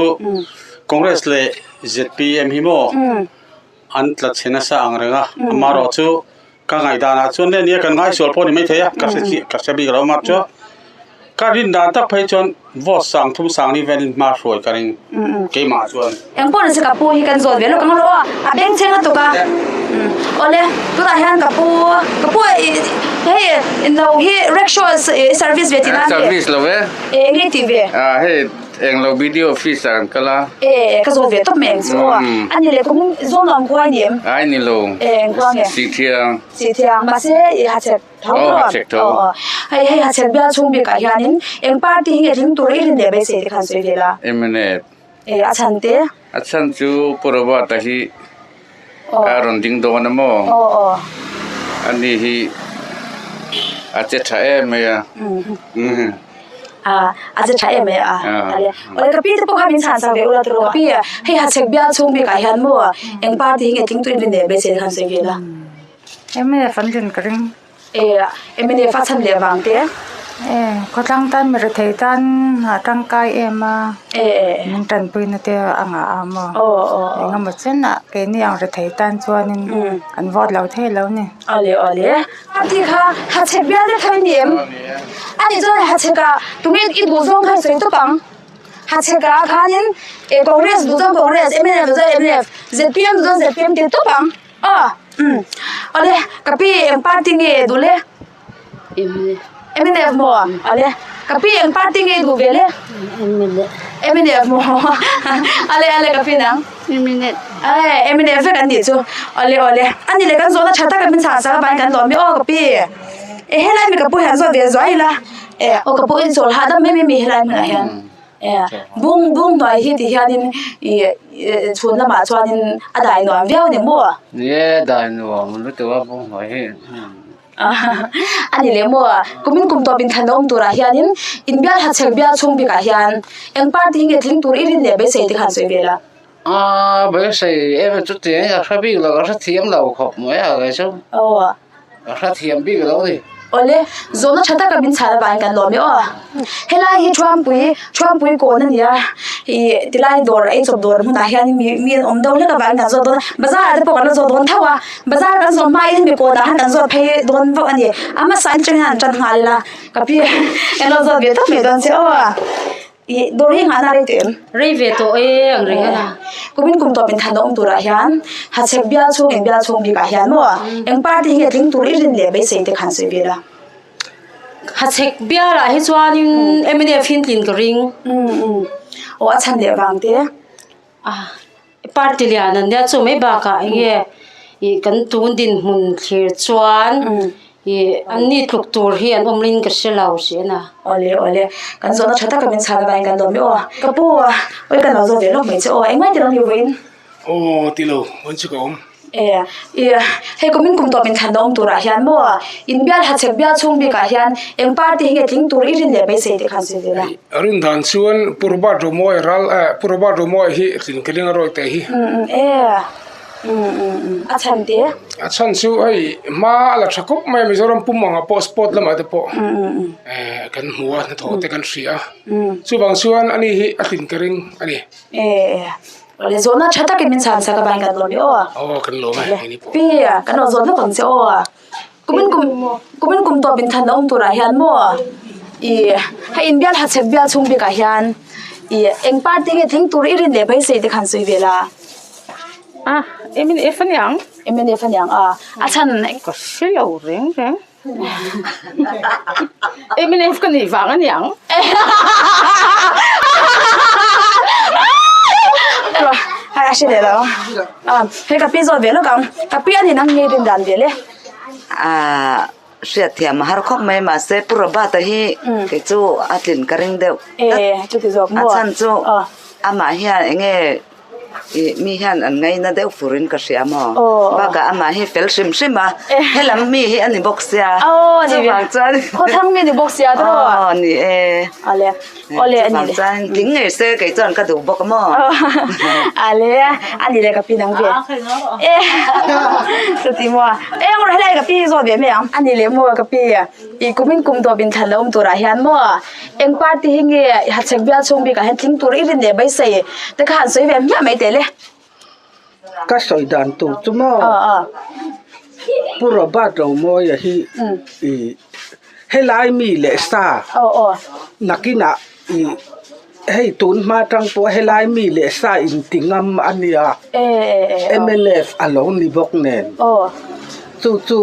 Congress leh ZPM hi maw an tla chhe nasa ang reng a amaherawh chu Ka ngaihdanah chuan le nia kan ngaisual pawh a ni maithei a, ka hre chiah ka hre bik lo mah chuan ka rin dan tak phei chuan vote sang thum sang ni velin hma hruai ka ring keimah chuan. Eng pawh nise ka pu hi kan zawt ve lawk ang rawh aw, a beng cheng lutuk a, awle tunah hian ka pu ka pu hei lo hi rickshaw service ve tihna a ni. Service lo e. Eng nge tih ve? Hei Eng lo BDO office ah kan kal a. E ka zawt ve tawp mai ang chu aw. A ni leh kum zawng lo ang kuai ni em? Ai ni lo. E eng kuang nge? Sihthiang. Sihthiang mahse i hachhek tho Aw hachhek tho. Aw aw. Hei hei hachhek bial chhung bikah hianin eng party hi nge tling tur i rin leh beisei te khan sawi ve la. MNF. E a chhan te? A chhan chu Pu Robert-a hi a rawn ding dawn a maw? Aw aw. Ani hi a che tha em mai a. A a che tha em mai a. Ale awle ka pi te pawh kha min chhan sak ve ula tiraw ka pi hei hachhek bial chhung bikah hian maw eng party hi nge tling tuin rin leh beisei te khan sawi ve la. MNF an rin ka ring. E MNF a chhan leh vang te. E khawtlang tan mi rethei tan a tangkai em a. E e. Min tanpuina te a ngah a maw. Aw aw. Engemaw chen ah keini ang rethei tan chuanin kan vote lo thei lo ni. Awle awle. A ti kha hachhek bial te tho i ni em? A nih chuan hachhek ah tunge i duh zawng kha i sawi tawp ang. Hachhek ah khanin e Congress duh chuan Congress, MNF duh chuan MNF, ZPM duh chuan ZPM ti tawp ang. Aw umm awle ka pi eng party nge duh le? MNF. MNF maw? Awle ka pi eng party nge duh ve le? MNF. MNF maw? Awle awle ka pi nang? MNF. Ae MNF vek an nih chu. Awle awle a ni le kan zawhna tha tak a min chhan sak avangin kan lawm e aw ka pi. E helai mi ka pu hian zawh ve zuai ila e aw ka pu in chawl hahdam mai mai mi helai hmunah hian. Bung bung hnuai hi ti hianin ih chhun lamah chuanin a dai nuam viau a ni maw? Ni e, dai nuam lutuk a bung hnuai hi. A ni leh maw? Kumin kum tawp inthlan awm turah hianin inbial hachhek bial chhung bikah hian eng party hi nge tling tur i rin leh beisei te khan sawi ve la. A beisei em chuti ang hi ka hre bik lo, ka hrethiam lo khawp mai a kei chu. Aw. Ka hrethiam bik lo ni. Awle, zawhna tha taka min chhan avangin kan lawm e aw. Helai hi Thuampui, Thuampui kawn a ni a, ih tilai dawr ei chawp dawr hmunah hian mi mi an awm deuh hlek avangin kan zawt dawn a, bazar ah te pawh kan la zawt dawn tho a, bazar kan zawh hmain hemi kawnah khan kan zawt phei dawn vauh a ni. A hmasa in atangin han tan nghal ila, ka pi en lo zawt ve tawp mai dawn che aw. Ih dawr hi nghahna rei teh em? Rei ve tawh e ang reng a. Kumin kum tawp inthan awm turah hian hachhek bial chhung in bial chhung bikah hian maw eng party hi nge tling tur i rin leh beisei te khan sawi vel a. Hachhek bialah hi chuanin MNF hi an tlin ka ring. Aw a chhan leh vang te. Party lian an nia chu mai bakah eng nge ih kan tun dinhmun thlir chuan. Ih anni tluk tur hi an awm in ka hre lo hriat a. Awle awle kan zawhna tha taka min chhan avangin kan lawm e aw. Ka pu awi kan lo zawh ve lawk mai che aw engmah ti lo ni vawiin. Aw ti lo vawiin chu ka awm. E ih hei kumin kum tawp inthlan awm turah hian maw inbial hachhek bial chhung bikah hian eng party hi nge tling tur i rin leh beisei tih khan sawi ve la. Rin dan chuan Pu Robert Romawi ral eh Pu Robert Romawi hi tlin ka ring a rawi teh hi. E. A chhan te? A chhan chu hei hma a la tha khawp mai a Mizoram pum anga pawh sport lamah te pawh eh kan hmu a hnathawh te kan hria a chuvang chuan ani hi a tlin ka ring a ni. Eh awle zawhna tha takin min chhan sak avangin kan lawm e aw. Aw kan lawm e keini pawh. Pi kan rawn zawt lawk ang che aw. Kumin kum kumin kum tawp in than awm turah hian maw ih hei inbial hachhek bial chhung bikah hian ih eng party nge tling tur i rin leh beisei te khan sawi ve la. A MNF a niang. MNF a niang a a chhan. Ka hre lo reng reng. MNF ka nih vang a niang. Hei a hre leh lo. Hei ka pi zawt ve lawk ang. Ka pi a ni nang nge rin dan ve le. Aaa hriat thiam a har khawp mai mahse Pu Robert-a hi kei chu a tlin ka ring deuh. A chhan chu amah hian eng nge Ih mi hian an ngaina deuh furin ka hria maw? Bakah amah hi fel hrim hrim a, helam mi hi a ni bawk sia. Chuvang chuan Khawthlang mi ni bawk sia tawh. Aw ni e. Ale awle a ni le. Chuvang chuan tling ngei se kei chuan ka duh bawk maw? Ale a ni le ka pi nang ve. E chuti maw? E ngawr helai ka pi zawt ve mai ang. A ni le maw ka pi? Ih kumin kum tawp inthlan lo awm turah hian maw? Eng party hi nge hachhek bial chhung bikah hian tling tur i rin leh beisei te kha han sawi ve hmiah mai teh le. Ka sawi dan tur chu maw Pu Robert Romawia hi ih helai mi leh sa nakinah ih hei tun hma tang pawh helai mi leh sa inti ngam a nia mnf a lo ni bawk nen chu chu.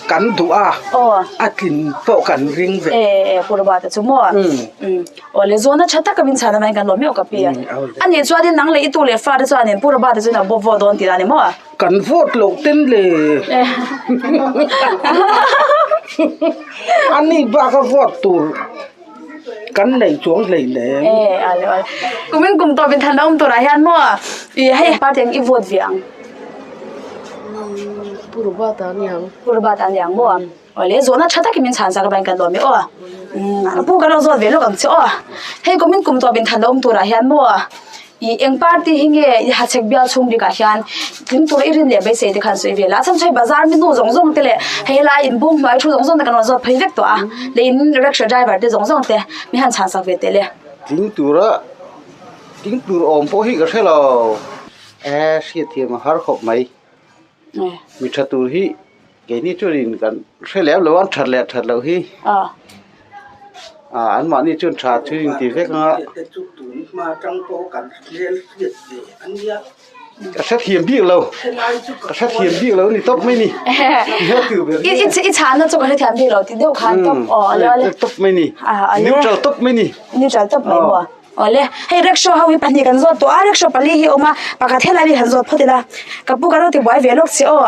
Kan duh a, a tlin pawh kan ring ve. E, e, Purba te chu maw? Um. Aw le zawhna tha taka min chhan avangin kan lawm meuh ka pi a. A nih chuanin nang leh i tu leh fa te chuanin Purba te chuan a bawp vote dawn tih a ni maw? Kan vote loh ten le. A ni bak a vote tur kan nei chuang hlei nem. E, a le aw. Kumin kum tawp in than a awm turah hian maw? I hei party ang i vote ve ang. Pu Robert a ni ang. Pu Robert a ni ang maw? Awle zawhna tha takin min chhan sak avangin kan lawm e aw. Umm pu kan lo zawt ve lawk ang che aw. Hei kumin kum tawp inthan lo awm turah hian maw ih eng party hi nge i hachhek bial chhung bikah hian tling tur i rin leh beisei te khan sawi ve la. A chhan chu hei bazar mi nu zawng zawng te leh hei helai inbung hnuai thu zawng zawng te kan rawn zawt phei vek tawh a. Leh in rickshaw driver te zawng zawng te mi han chhan sak ve teh le. Tling tura tling tur awm pawh hi ka hre lo. E hriatthiam a har khawp mai. Mi tha tur hi keini chuanin kan hre lem lo a, an that leh that loh hi. Ah anmahni chuan tha chu inti vek ang a. Ka hrethiam bik lo, ka hrethiam bik lo a ni tawp mai ni. I chhanna chu ka hrethiam bik lo tih deuh khan tawp aw a lo a. Tawp mai ni, neutral tawp mai ni. Neutral tawp mai maw? Awle, hei rickshaw ho hi pahnih kan zawt tawh a, rickshaw pali hi a awm a, pakhat helai hi han zawt phawt ila, ka pu ka lo ti buai ve lawk che aw,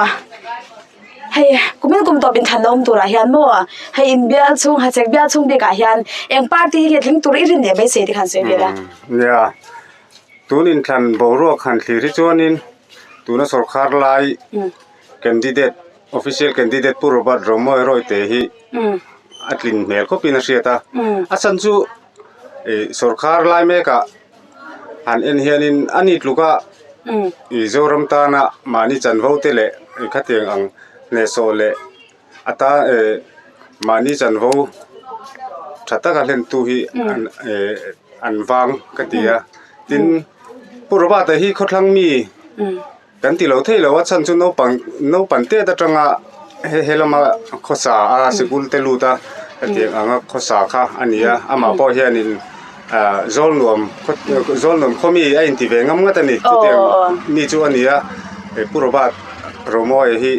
hei kumin kum tawp inthan la awm turah hian maw, hei inbial chhung hachhek bial chhung bikah hian eng party hi nge tling tur i rin leh beisei te khan sawi ve la. Nia, tun inthlan boruak han thlir hi chuanin tuna sawrkar lai candidate official candidate Pu Robert Romawia Rawite hi a tlin hmel khawpin a hriat a, a chhan chu ih sawrkhar lai mekah han en hianin a ni tluka ih Zoram tana mahni chanvo te leh khatiang ang hnehsawh leh ata eh mahni chanvo tha taka hlentu hi an eh an vang ka ti a tin Pu Robert-a hi khawthlang mi. Kan ti lo thei lo a chhan chu naupang naupan tet atanga he he lama khawsa a sikul te lut a hetiang anga khawsa kha a ni a amah pawh hianin ah zawl nuam zawl nuam khaw mi a inti ve ngam ngat a ni chutiang mi chu a ni a he Pu Robert Romawia hi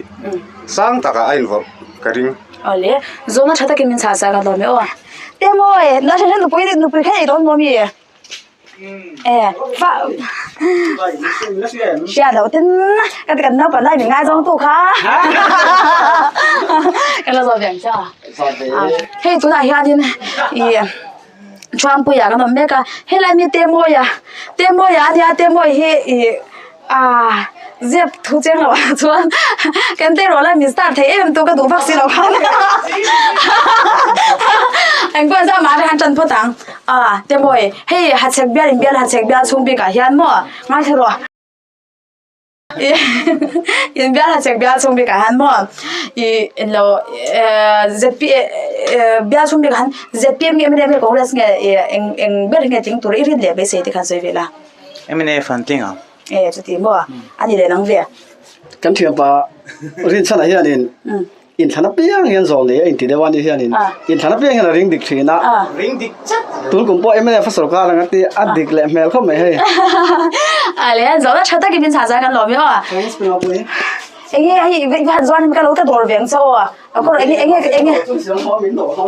sang takah a invawrh ka ring. Awle zawhna tha takin min chhah sak a lawm e aw. Temawi nasa hian nupui nupui kha ei dawn maw mi? E fa hriat loh ten ka ti kan naupang lai min ngaizawng tu kha ka la zawt ve ang che a hei tunah hianin ih Thuampuia kan awm mek a helai mi Temawia Temawia a nia Temawia hi ih ah zep thu cheng loh ah chuan kan te rawh lai min start thei em tu ka duh vak si lo khan engpawh zah mah han tan phawt ang ah Temawia hei hachhek bial inbial hachhek bial chhung bikah hian maw ngaithla rawh. In bial hachhek bial chhung bikah hian maw ih englo ZPM bial chhung bikah hian ZPM nge mnf nge Congress nge ih eng eng ber hi nge tling tur i rin leh beisei te khan sawi ve la. Mnf an tling ang. E chuti maw a ni leh nang ve. Kan thianpa Rinchhana hianin Inthlan apiang hian zawl nei a inti deuh a ni hianin inthlan apiang hian a ring dik thin a. Ring dik chat. Tun kum pawh MNF a sorkar ang a ti a dik leh hmel khawp mai hei. A le zawl a tha takin min chah zai kan lawm i aw. Thanks Pi Mapui. Enge hei i han zuan hi ka lo ta dawr ve ang che aw. A kawr enge enge enge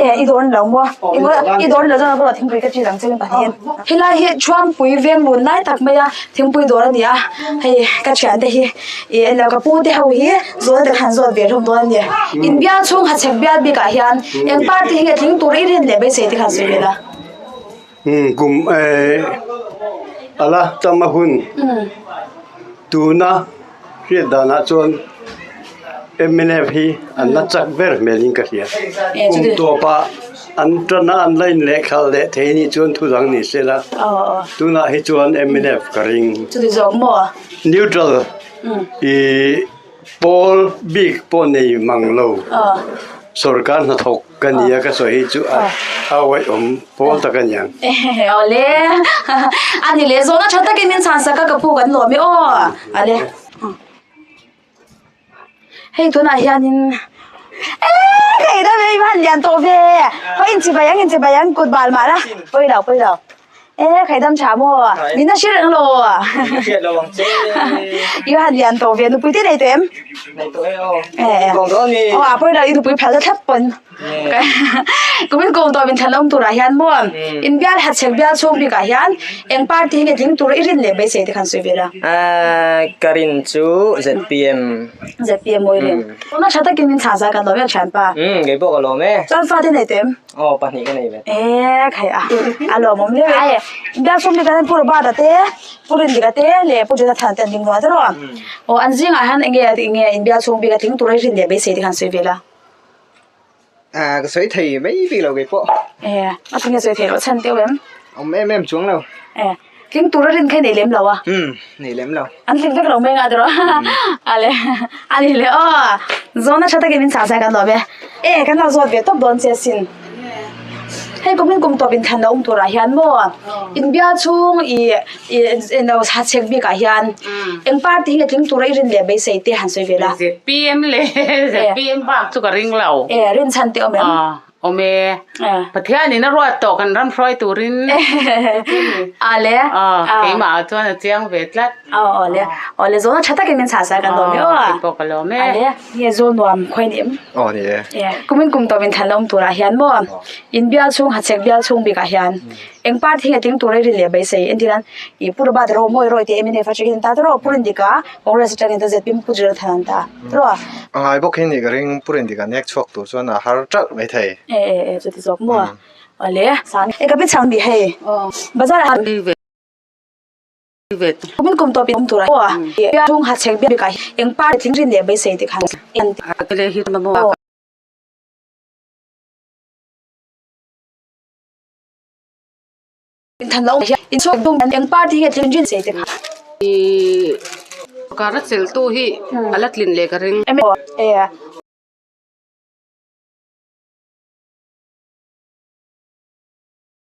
e i dawr ni lo maw i dawr ni lo chuan a kawr thingpui ka ṭil ang che min pahnih. Helai hi Thuampui veng lun lai tak mai a thingpui dawr a ni a hei ka thiante hi ih englo ka pu te ho hi zawl te khan zawt ve hlawm dawn a ni. In bial chhung hachhek bial bikah hian eng party hi nge tling tur i rin leh beisei te khan sawi ve la. Umm kum eh ala tam a hun tuna hriat danah chuan mnf hi an la chak ber hmelin ka hria kum tawpah an tan a an la in lehkhalh leh thei anih chuan thu dang ni se la tunah hi chuan mnf ka ring. Chuti zawk maw? Neutral ih pawl bik pawh nei mang lo sorkar hnathawk. Ka nia ka sawi hi chu a awihawm pawl tak a niang. Awle a ni leh zawhna tha takin min chhan sak a ka pu kan lawm e aw ale hei tunah hianin eee ka ei deuh e i va han lian tawh ve haw inchibai ang inchibai ang kut bal mah la pawi lo pawi lo. E khai dam tha maw? Min a hre reng lo. Hriat lo ang che. I han lian tawh ve nupui te nei tawh em? Nei tawh e aw. Kawng dawn ni. Aw a pawi lo i nupui phal ta thlap pawn. Kumin kawng tawh min thlan awm turah hian maw in bial hachhek bial chhung bikah hian eng party hi nge tling tur i rin leh beisei te khan sawi ve la. Ka rin chu ZPM. ZPM maw i rin. Tuna tha takin min chhah zai kan lawm em thianpa. Kei pawh ka lawm e. Chuan fate nei tawh em? Aw pahnih ka nei ve. E khai a a lawmawm hle mai. Biak sum bik ah pu Robert-a te pu Rindika te leh pu Jonathan te an ding nual ta rawh. Aw an zingah hian enge enge inbial chhung bik a tling tur a rin leh beisei te khan sawi ve la. A ka sawi thei mai bik lo kei pawh. E a tinge sawi thei loh chhan teuh em? Awm em em chuang lo. E tling tur a rin kha i nei lem lo a? Umm nei lem lo. An tling vek lo mai nga tiraw a le a ni le aw zawhna tha takin min chah zai kan lawm e e kan lo zawt ve tawp dawn che asin hei kumin kum tawp inthlan a awm turah hian maw inbial chhung ih ih eng lo hachhek bikah hian eng party hi nge tling tura i rin leh beisei te han sawi ve la. Zpm leh zpm bak chu ka ring lo. E rinchhan te awm em? Awm e. Pathian in a ruat tawh kan ram hruai turin. Ale. Keimah ah chuan a chiang ve tlat. Awle. Awle zawhna tha takin min chhah sai kan lawm e aw. Kei pawh ka lawm e. Ale. Nge zawl nuam khawi ni em? Aw ni e. Kumin kum tawp in thlan awm turah hian maw in bial chhung hachhek bial chhung bikah hian eng party hi nge tling tur a rin leh beisei entirnan ih Pu Robert ro mawi rawih tih mnf atangin an ta ta rawh Pu Rindika Congress atangin ta zpm Pu Jonathan an ta ta rawh. A ngai bawk hi nih ka ring Pu Rindika nek chhuak tur chuan a har ṭalh mai thei. E e e chuti zawk maw awle e ka pi chhang bih hei bazar ah kumin kum tawp in awm tur a chhung hachhek bikah eng party tling rin leh beisei te khan. Inthan lo hian inchhuak dum eng party nge tlin rin sei te kha. Kar a chel tu hi a la tlin leh ka ring.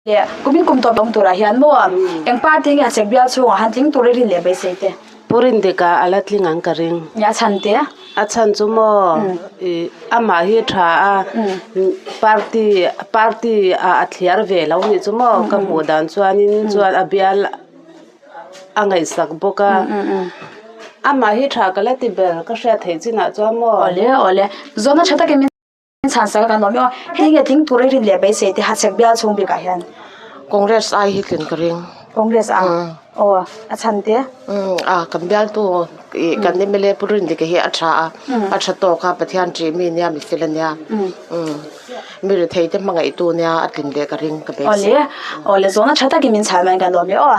Leh kumin kum tawp awm turah hian maw eng party nge hachhek bial chhungah han tling tur i rin leh beisei te. Pu Rindika a la tling ang ka ring. Nia a chhan te. A chhan chu maw ih amah hi a tha a party party ah a thliar ve lo nih chu maw ka hmuh dan chuanin chuan a bial a ngaihsak bawk a amah hi tha ka la ti ber ka hriat theih chinah chuan maw. Awle awle zawhna tha takin min chhan sak a kan lawm e aw hei nge tling tur i rin leh beisei te hachhek bial chhung bikah hian. Congress ai hi tlin ka ring. Congress a aw a chhan te. A kan bialtu ih kan mla Pu Rindika hi a tha a a tha tawk a Pathian ṭih mi nia mi fel a nia mi rethei te hmangaihtu nia a tlin leh ka ring ka beisei. Awle awle zawhna tha takin min chhan mai kan lawm e aw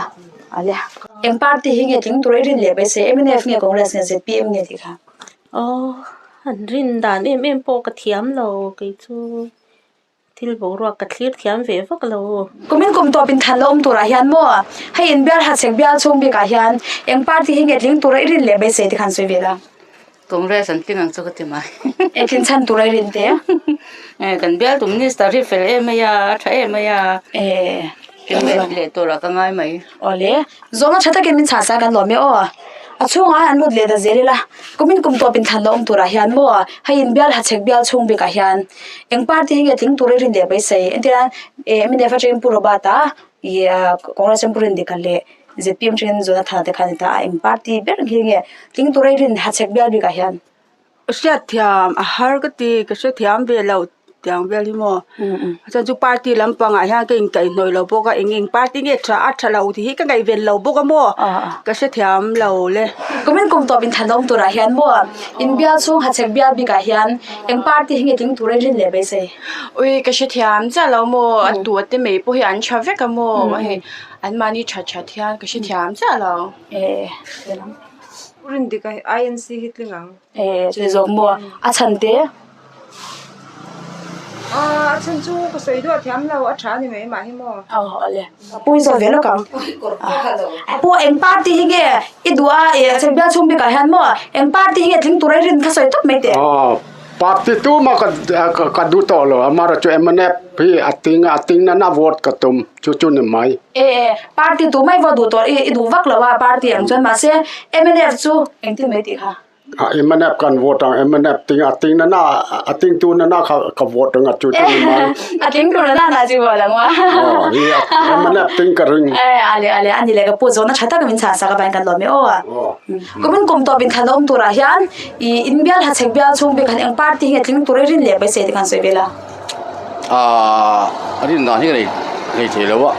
awle. Eng party hi nge tling tur i rin leh beisei mnf nge Congress nge zpm nge tih kha. Aw an rin dan em em pawh ka thiam lo kei chu. Thil boruak ka thlir thiam ve vak lo. Kumin kum tawp in than la awm turah hian maw hei in bial hachhek bial chhung bikah hian eng party hi nge tling tura i rin leh beisei te khan sawi ve la. Congress an tling ang chu ka ti mai. Eng tling chhan tura i rin te? Kan bialtu minister hi fel em mai a, a tha em mai a. Tling leh turah ka ngai mai. Awle, zawhna tha takin min chhah sa kan lawm e aw. A chhungah hian an lut leh ta zel ila, kumin kum tawp in thlan la awm turah hian maw hei in bial hachhek bial chhung bikah hian eng party hi nge tling tur i rin leh beisei entir nan eh mnf atangin Pu Robert a ih Congress atangin Pu Rindika leh zpm atangin Jonathan te kha an ni ta a eng party ber hi nge tling tur i rin hachhek bial bikah hian. Hriatthiam a har ka ti ka hrethiam ve lo tiang vel hi maw a chhan chu party lampangah hian ka inkaihhnawih lo bawk a eng eng party nge tha a tha lo tih hi ka ngaihven lo bawk a maw ka hrethiam lo le. Kumin kum tawp inthan awm turah hian maw inbial chhung hachhek bial bikah hian eng party hi nge tling tura rin leh beisei? Ui ka hrethiam chiah lo maw a tu a te mai pawh hi an tha vek a maw hei anmahni that that hian ka hrethiam chiah lo. Rindik a INC hi tling ang. Eh chu zawk maw a chhan te. Ah a chhan chu ka sawi duah thiam lo a tha a ni mai mah hi maw. Aw awle ka pui zawk ve lawk ang. A pu eng party hi nge i duh a eh a chhek bial chhung bikah hian maw eng party hi nge tling tura i rin kha sawi tawp mai teh. Aw party tuma ka ka duh tawh lo amaherawhchu mnf hi a ting a ting nana vote ka tum chu chu ni mai. E e party tu mai vote duh tawh i duh vak lo a party ang chuan mahse mnf chu engtin mai tih kha. A mnf kan vote ang mnf ting a ting nana a ting tu nana kha ka vote anga chu chu ni mai. A tling tu nana na chu vote ang wa. Aw hi mnf ting ka ring. E ale ale ani le ka pu zawhna tha tak min chhan sak avangin kan lawm e aw. Kumin kum tawp in thlan awm turah hian i inbial hachhek bial chhung bik han eng party hi nge tling tur i rin leh beisei te khan sawi vel a. Aaa a rin dan hi ka nei nei thei lo a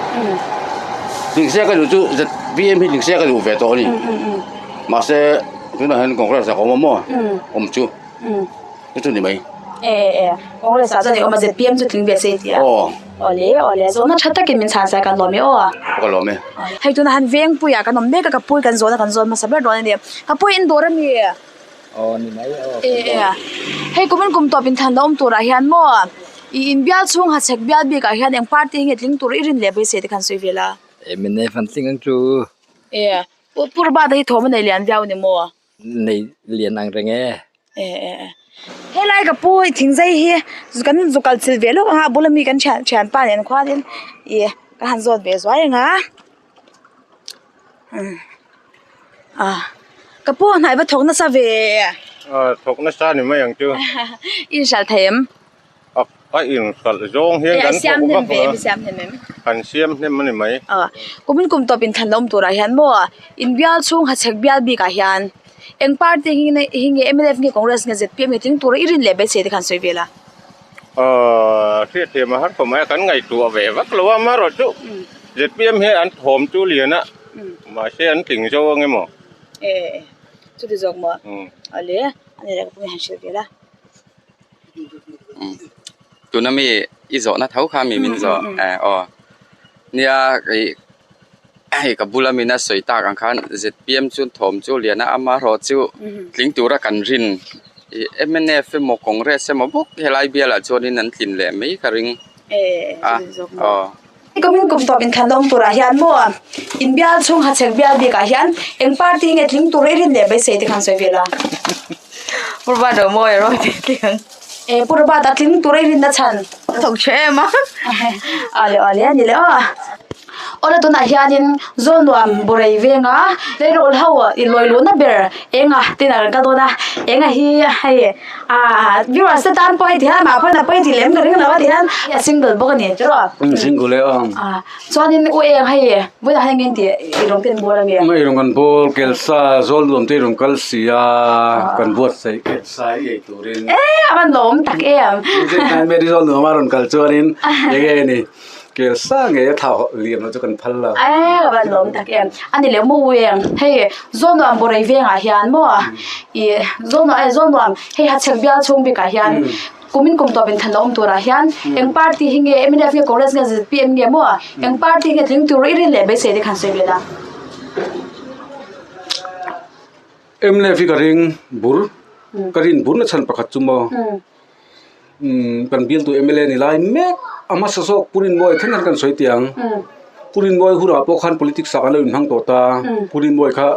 Lingse ka duh chu zpm hi lingse ka duh ve tawh a ni mahse tunah hian congress ah ka awm a maw awm chu chu chu ni mai. E e congress ah chuan i awm a zpm chu tling ve se i ti a Aw. Awle awle zawhna tha takin min chhan sai kan lawm e aw. Ka lawm e. Hei tunah han vengpuiah kan awm mek a ka pui kan zawhna kan zawn hmasa ber dawn a ni ka pui in dawr a mi. Aw ni mai aw. E e hei kumin kum tawp in thlan la awm turah hian maw i inbial chhung hachhek bial bikah hian eng party hi nge tling tur i rin leh beisei te khan sawi vel a. E mnf an tling ang chu. E pu Robert a hi thawm a nei lian viau ni maw. Nei lian ang reng e. E e e helai ka pu i thingzai hi kan zu kal chilh ve lawk ang a a bula mi kan thian thianpa nen khuanin ih ka han zawt ve zuai ang a. A ka pu a hnai va thawk nasa ve. A thawk nasa ni mai ang chu. I inhralh thei em? A a inhralh zawng hian kan thawk vak lo a. Siam hnem em? Kan siam hnem a ni mai. A kumin kum tawp inthlan la awm turah hian maw inbial chhung hachhek bial bikah hian eng party hi nge mnf nge Congress nge zpm nge tling tura i rin leh beisei te khan sawi vel a. Aaa hriatthiam a har khawp mai a kan ngaihtuah ve vak lo a amaherawhchu zpm hian an thawm chu lian a mahse an tling zo ang emaw. E chuti zawk maw awle ani leh ka pawh han hrilh vel a. Tuna mi i zawhna tho kha mi min zawh eh aw nia ih hei ka bula min a sawi tak ang khan zpm chu thawm chu lian a amaherawhchu tling tura kan rin. Ih mnf emaw congress emaw bawk helai bialah chuanin an tlin leh mai ka ring a aw. Kumin kum tawp inthlan awm turah hian maw inbial chhung hachhek bial bikah hian eng party nge tling tur i rin leh beisei te khan sawi vel a. Purba do mawi a rawn ti tling. E purba ta tling tur i rin na chhan. A thawk tha em a. Awle awle a ni le aw. Awle tunah hianin Zawlnuam Burai venga tleirawl ho i lawi luhna ber enga tin a rawn kal dawn a enga hi hei ah viewers te tan pawh hei ti hian amah pawhin a pawi tih lem ka ring lo a ti hian a single bawk a ni tiraw single e aw ah chuanin u eng hei vawiinah hian engin tih i rawn ken bawr ange i rawn kan bawr kelsa Zawlnuam te i rawn kal si a kan buatsaih kelsa i ei turin e a van lawm tak em Mary Zawlnuam a rawn kal chuanin enge ni. Kel sa ngei a thla liam lo chu kan phal lo. E ka van lawm tak em. Ani leh maw eng hei Zawlnuam Borei vengah hian maw i Zawlnuam e Zawlnuam hei Hachhek bial chhung bikah hian kumin kum tawp inthan lo awm turah hian eng party hi nge mnf nge Congress nge zpm nge maw eng party nge tling tur i rin leh beisei te khan sawi ve la. Mnf hi ka ring bur ka rin bur na chhan pakhat chu maw kan bialtu mla ni lai mek a hmasa zawk Pu Rinmuai thleng khan kan sawi tih ang Pu Rinmuai hunah pawh khan politics ah kan lo inhmang tawh ta Pu Rinmuai kha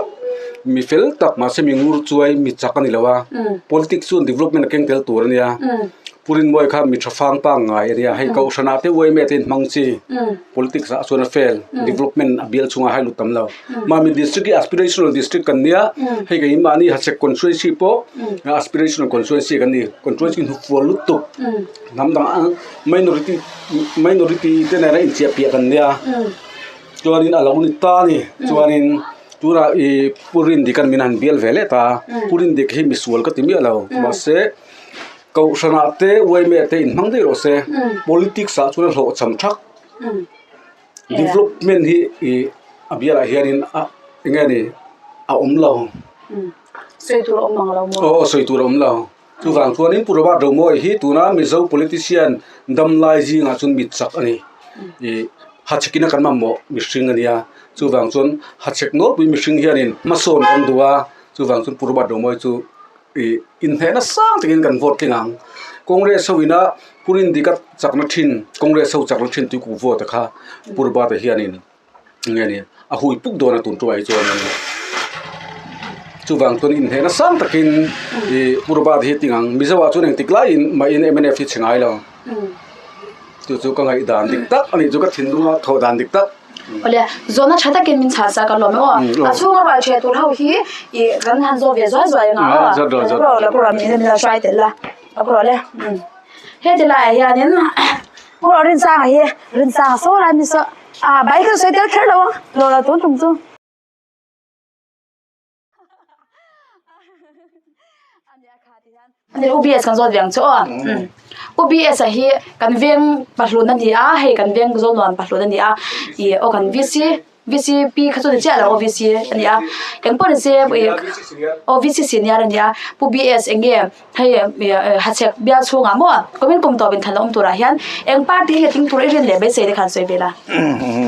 mi fel tak mahse mi ngur chuai mi chak a ni lo a politics chuan development a keng tel tur a nia Pu Rinmuai kha mi tha fang pangngai a nia hei kohhranah te uaime te inhmang chi politics ah chuan a fail development a bial chhungah hai lut tam lo. Mami district hi aspirational district kan nia hei kei mahni hachhek constituency pawh aspirational constituency kan ni constituency hnufual lutuk hnam dang ang minority minority te nena inchiah piah kan nia chuanin a lo ni ta a ni chuanin tunah ih pu Rindikan min han bial ve leh ta pu Rindik hi misual ka ti miah lo mahse kohhranah te uaime te inhmang daih rawh se politics ah chuan a hlawhchham thak. Development hi ih a bialah hianin a eng nge ni a awm lo. Sawi tur a awm ang lo maw? Aw sawi tur a awm lo. Chuvang chuanin Pu Robert Romawia hi tuna Mizo politician damlai zingah chuan mit chak a ni. Ih hachhek ina kan mamawh mihring a nia. Chuvang chuan hachhek nawlpui mihring hianin hmasawn kan duh a, chuvang chuan Pu Robert Romawia chu ih inhnehna sang takin kan vote tling ang. Congress ho ina Pu Rindika chakna thin Congress ho chakna thin tui ku vote kha Pu Robert-a hianin nge ni a hui puk dawn a tun ṭuah hi chuanin chuvang chuan inhnehna sang takin ih Pu Robert-a hi ting ang Mizo ah chuan engtik laiin mahin mnf hi chhe ngai lo chu chu ka ngaihdan dik tak a nih chu ka thinlunga thawh dan dik tak. Awle zawhna tha takin min chhan sak a lawm e aw a chhunga rual ṭhiah tur ho hi ih kan han zawh ve zuai zuai anga aw la kawr min la hruai tel la a kawr le heti laiah hianin kawr Rinsanga hi Rinsanga saw lai mi saw ah bike an sawi tel kher lo ang lo la tun tum chu. Ani UBS kan zawt ve ang chu aw UBS a hi kan veng pahlun a ni a hei kan veng zawl nuam pahlun a ni a ih aw kan VC VCP kha chu ni chiah lo aw VC a ni a engpawh ni se ih aw VC senior a ni a Pu BS eng nge hei ih hachhek bial chhungah maw kumin kum tawp inthan a awm turah hian eng party hi tling tur i rin leh beisei te khan sawi vel a.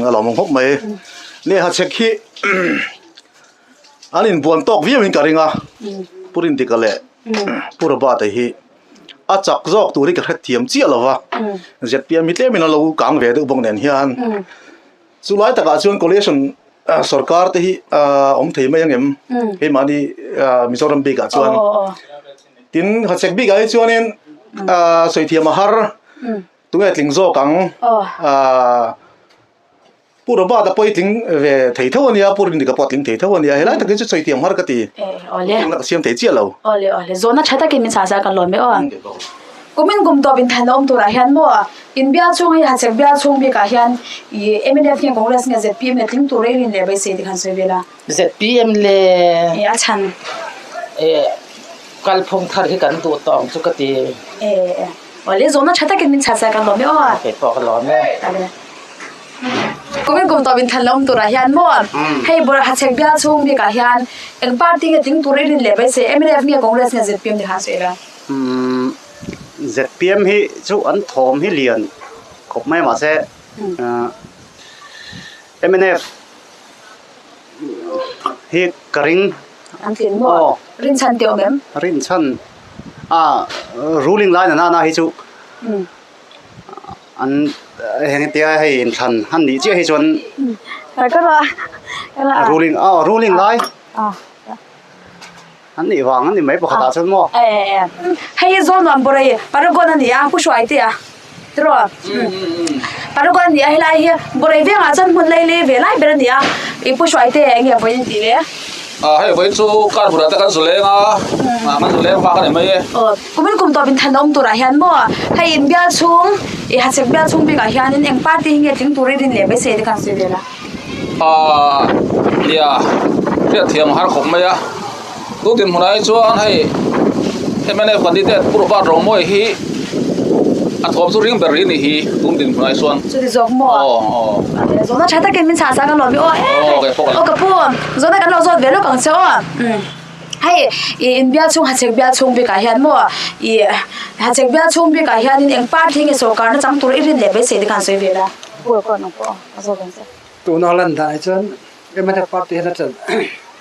A lawmawm khawp mai le hachhek hi An inbuan tawk viau in ka ring a, Pu Rindika leh Pu Robert-a hi a chak zawk tur hi ka hrethiam chiah lo va, zpm hi tlemin a lo kang ve deuh bawk nen hian chu lai takah chuan coalition sorkar te hi a awm thei mai ang em keimahni Mizoram bikah chuan tin Hachhek bikah hi chuanin sawi thiam a har tunge tling zawk ang. Pu Robert-a pawh i tling ve thei tho a nia, Pu Rindika pawh a tling thei tho a nia, helai takin chu sawi tiang har ka ti. Awle. Tuna ka siam thei chiah lo. Awle awle, zawhna tha takin min chah zar kan lawm e aw. Kumin kum tawp inthan a awm turah hian maw in bial chhung hei Hachhek bial chhung bikah hian i mnf nge Congress nge zpm nge tling tur i rin leh beisei ti khan sawi vel a. Zpm le. E a chhan. E kalphung thar hi kan duh tawh ang chu ka ti. E e awle, zawhna tha takin min chah zar kan lawm e aw. Kei pawh ka lawm e. Awle. Kumin kum tawp inthan lo awm turah hian maw hei bawrh hachhek bial chhung bikah hian eng party nge tling tur i rin leh beisei mnf nge Congress nge zpm ti khan sawi ila. Zpm hi chu an thawm hi lian khawp mai mahse mnf hi ka ring. An tlin maw? Rinchhan tih awm em? Rinchhan a ruling line a nana hi chu. An heng tia hei inthlan han nih chiah hi chuan ruling aw ruling lai an nih vang an ni mai pakhat ah chuan maw. Hei hi Zawlnuam Borei Paragon a ni a, Pu Hruaite a tiraw? Paragon a ni a, helai hi Borei vengah chuan hmun lei lei ve lai ber a ni a, i Pu Hruaite eng nge vawiin tih le? Hei vawiin chu car hmunah te kan zu leng a, kan zu leng vak a ni mai e. Kumin kum tawp inthan awm turah hian maw hei in bial chhung i hachhek bial chhung bikah hianin eng party hi nge tling tur i rin leh beisei te khan sawi vel a. Aaa nia hriatthiam a har khawp mai a, tu dinhmunah hi chuan hei mnf candidate Pu Robert Romawia hi. A thawm chu ring ber rih nih hi tun dinhmunah hi chuan. Chuti zawk maw? Aw aw. Zawhna tha takin min chhah sang alawm i aw e. Aw kei pawh ka Aw ka pu zawhna kan lo zawt ve lawk ang che aw. Hei i inbial chhung hachhek bial chhung bikah hian maw i hachhek bial chhung bikah hianin eng party nge sawrkarna chang tur i rin leh beisei te khan sawi ve la. Pu ka rawn ang pawh a zawt ang che. Tuna lan dan hi chuan MNF party hian a chan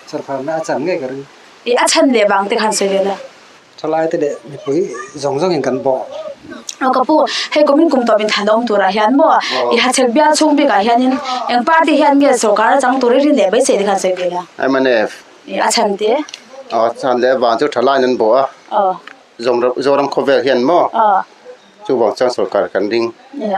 sawrkarna a chan ngei ka ring. I a chhan leh vang te khan sawi ve la. Thalai te leh mipui zawng zawng in kan bawh. Aw ka pu, hei kum in kum tawp in than awm turah hian maw i hachhek bial chhung bikah hianin eng party hian nge sawrkar a chang tur i rin leh beisei te khan sawi ve la. MNF. I a chhan te. Aw a chhan leh vang chu thalai in an bawh a. Aw. Zoram khawvel hian maw. Aw. Chuvang chuan sawrkar kan ring.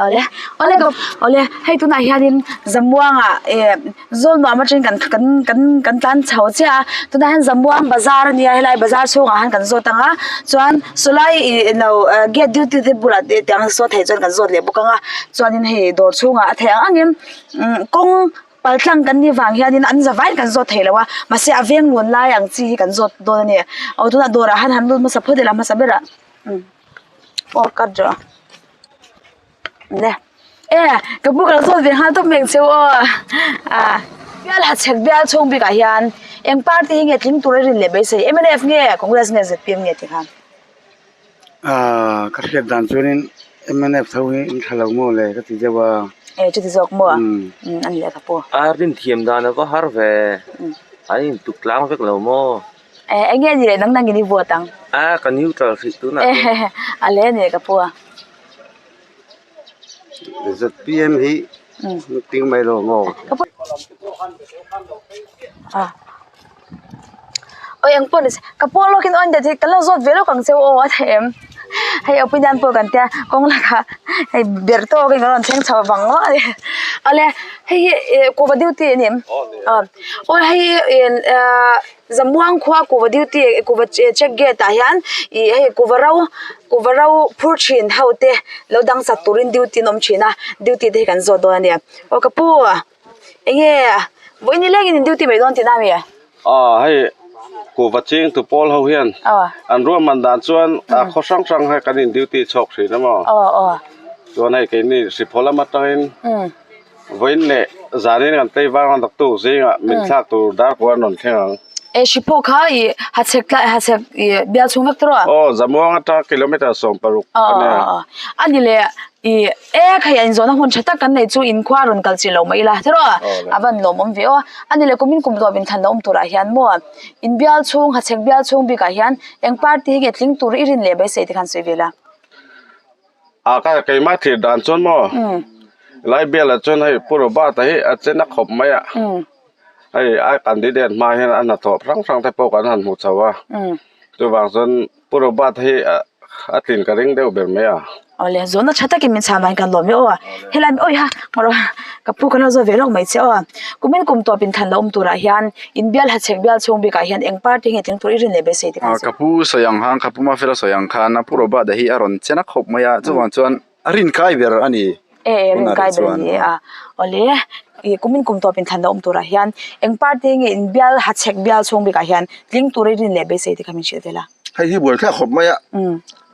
Awle, awle ka awle hei tunah hianin Zamuangah eh Zawlnuam atangin kan kan kan kan tlan chho chiah a, tunah hian Zamuang bazar a nia helai bazar chhungah hian kan zawt ang a, chuan sawlai ih lo gate duty te bulah te tiang saw thei chuan kan zawt leh bawk ang a, chuanin hei dawr chhungah a theih ang angin umm kawng paltlang kan nih vang hianin an za vaiin kan zawt thei lo a, mahse a veng lun lai ang chi hi kan zawt dawn a ni, aw tunah dawrah hian han lut hmasa phawt ila hmasa berah umm. Aw ka dah le e ka pu kan zawt ve nghal tawp mai ang cheu aw ah bial hachhek bial chhung bikah hian eng party hi nge tling tur a rin leh beisei mnf nge congress nge zpm nge tih khan. Ah ka hriat dan chuanin mnf tho hi in tha lo maw le ka ti deuh a. E chuti zawk maw a ni leh ka pu. A rin thiam dan a va har ve an intuk tlang vek lo maw. Eh eng nge ni leh nang nangin i vote ang? A ka neutral hrih tunah chuan. Eh a le ni ka pu a. ZPM hi ting mai lo maw? Ka pu a oi eng pawh ni se ka pu lawkin awn det hi ka lo zawt ve lawk ang che u aw a tha em hei opinion pawh kan tia kawng lakah hei ber tawkin kan rawn thleng chho vang vang a ni awle hei hi ih kuhva duty a ni em aw hei hi ih Zamuang khua kuhva duty kuhva check gate ah hian ih hei kuhva ro kuhva ro phur thin ho te lo dang sak turin duty an awm thin a duty te hi kan zawt dawn a nia aw ka pu enge vawiin nilengin in duty mai dawn tihna ami? Aw hei kuhva ching tu pawl ho hian an ruahman dan chuan a khaw hrang hrang hi kan in duty chhawk thin a maw chuan hei keini hriphaw lam atangin Vawiin leh zanin kan tei vang a doctor zingah min thlak tur dar pawh an rawn thleng ang. E hri pawh kha i hachhek tlai hachhek i bial chhung vek tawh a? Aw Zamuang atanga kilometer 16 a nia. Aw aw a ni leh i e khai a inzawhna hun tha tak kan nei chu inkhua rawn kal chih lo mai ila tiraw a van lawmawm ve aw. A ni leh kumin kum tawp inthlan la awm turah hian maw in bial chhung hachhek bial chhung bikah hian eng party hi nge tling tur i rin leh beisei te khan sawi ve la. A ka keimah thlir dan chuan maw lai bialah chuan hei Pu Robert-a hi a chen a khawp mai a hei a candidate hma hian a hnathawh hrang hrang te pawh kan han hmu chho a chuvang chuan Pu Robert-a hi a tlin ka ring deuh ber mai a. Awle zawhna tha takin min chhah mai kan lawm e aw helai mi awiha ngaw ka pu kan lo zawh ve lawk mai che aw kumin kum tawp in than la awm turah hian in bial hachhek bial chhung bikah hian eng party nge tling tur i rin leh beisei te khan Ka pu sawi ang khan ka pu Mafela sawi ang khan a Pu Robert-a hi a rawn chen a khawp mai a chuvang chuan a rin kai ber a ni E e rin kai ber a ni a awle ih kumin kum tawp in thlan la awm turah hian eng party nge in bial hachhek bial chhung bikah hian tling tur i rin leh beisei te kha min hrilh vel a. Hei hi buaithlak khawp mai a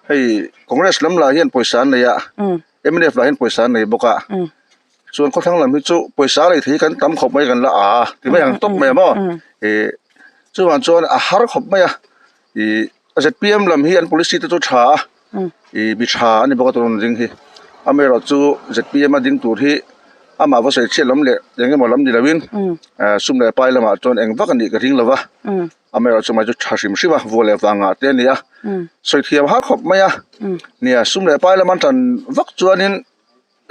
hei Congress lam lah hian pawisa an nei a mnf lah hian pawisa an nei bawk a chuan khawthlang lam hi chu pawisa a nei thei hi kan tam khawp mai kan la a ti mai ang tawp mai a maw ih chuvang chuan a har khawp mai a ih zpm lam hi an policy te chu tha a ih mi tha a ni bawk a tun ang ding hi amaherawhchu zpm a ding tur hi amah va sawi chhiat lam leh eng emaw lam ni lovin sum leh pai lamah chuan eng vak a nih ka ring lo va. Amaherawhchu mai chu tha hrim hrim a, vua leh vangah te a ni a, sawi thiam har khawp mai a, nia sum leh pai lama tan vak chuanin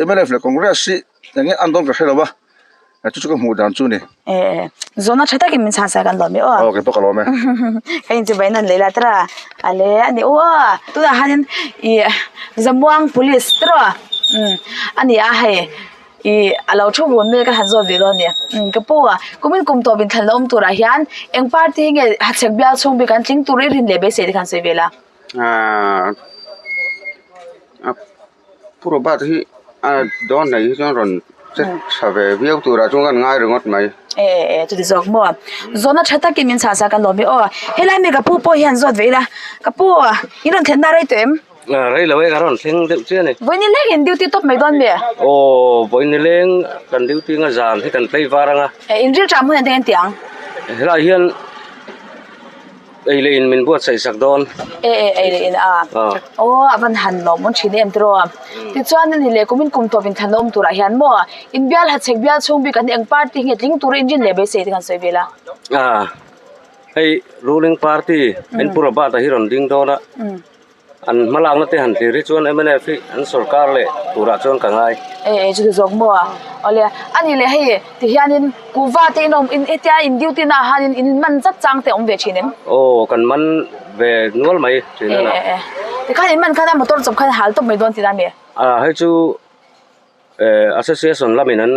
mnf leh Congress hi eng nge an dawn ka hre lo va, chu chu ka hmuh dan chu a ni. E zawhna tha takin min chhan sak an lawm e aw. Aw keipawh ka lawm e. Ka inchibai nan leh la tara a le a ni aw tunah hianin ih Zamuang police tiraw a ni a hei. Ih a lo thu vun mek a han zawt ve dawn a ni. Umm ka pu a, kumin kum tawp in thlan la awm turah hian eng party hi nge hachhek bial chhung bik an tling tur i rin leh beisei te khan sawi ve la. Aaa Pu Robert hi a dawn nei hi chuan rawn che tha ve viau turah chuan kan ngai ringawt mai. E e chuti zawk maw. Zawhna tha takin min chhah sak an lawm e aw. Helai mi ka pu pawh hian zawt ve ila. Ka pu in rawn thlenna rei tawh em? Rei lo e ka rawn thleng deuh chiah a ni. Vawi ni leng in duty tawp mai dawn mi? Aw, vawi ni leng kan duty anga zan hi kan tlei var anga. E, in ril ṭam hun an teng an ti ang. Helai hian ei leh in min buatsaih sak dawn. E, e, ei leh in a. Aw, a van han lawm awn ṭhin em tiraw. Tichuan a ni leh kumin kum tawp inthan awm turah hian maw inbial hachhek bial chhung bik an eng party hi nge tling tura inrin leh beisei te kan sawi vel a. A, hei ruling party en Pu Robert-a hi rawn ding dawn a, an hmalakna te han thlir hi chuan mnf hi an sorkar leh turah chuan ka ngai. E, e, chuti zawk maw a? Awle, a ni leh hei tihianin kuhva te in awm in hetia in duty naah hianin in man zat chang te a awm ve thin em? Aw, kan man ve nual mai thin a na. E, e, e. Tikhan in man khan a motor chawp khan hal tawp mai dawn tih na mi? A, hei chu Association lamin an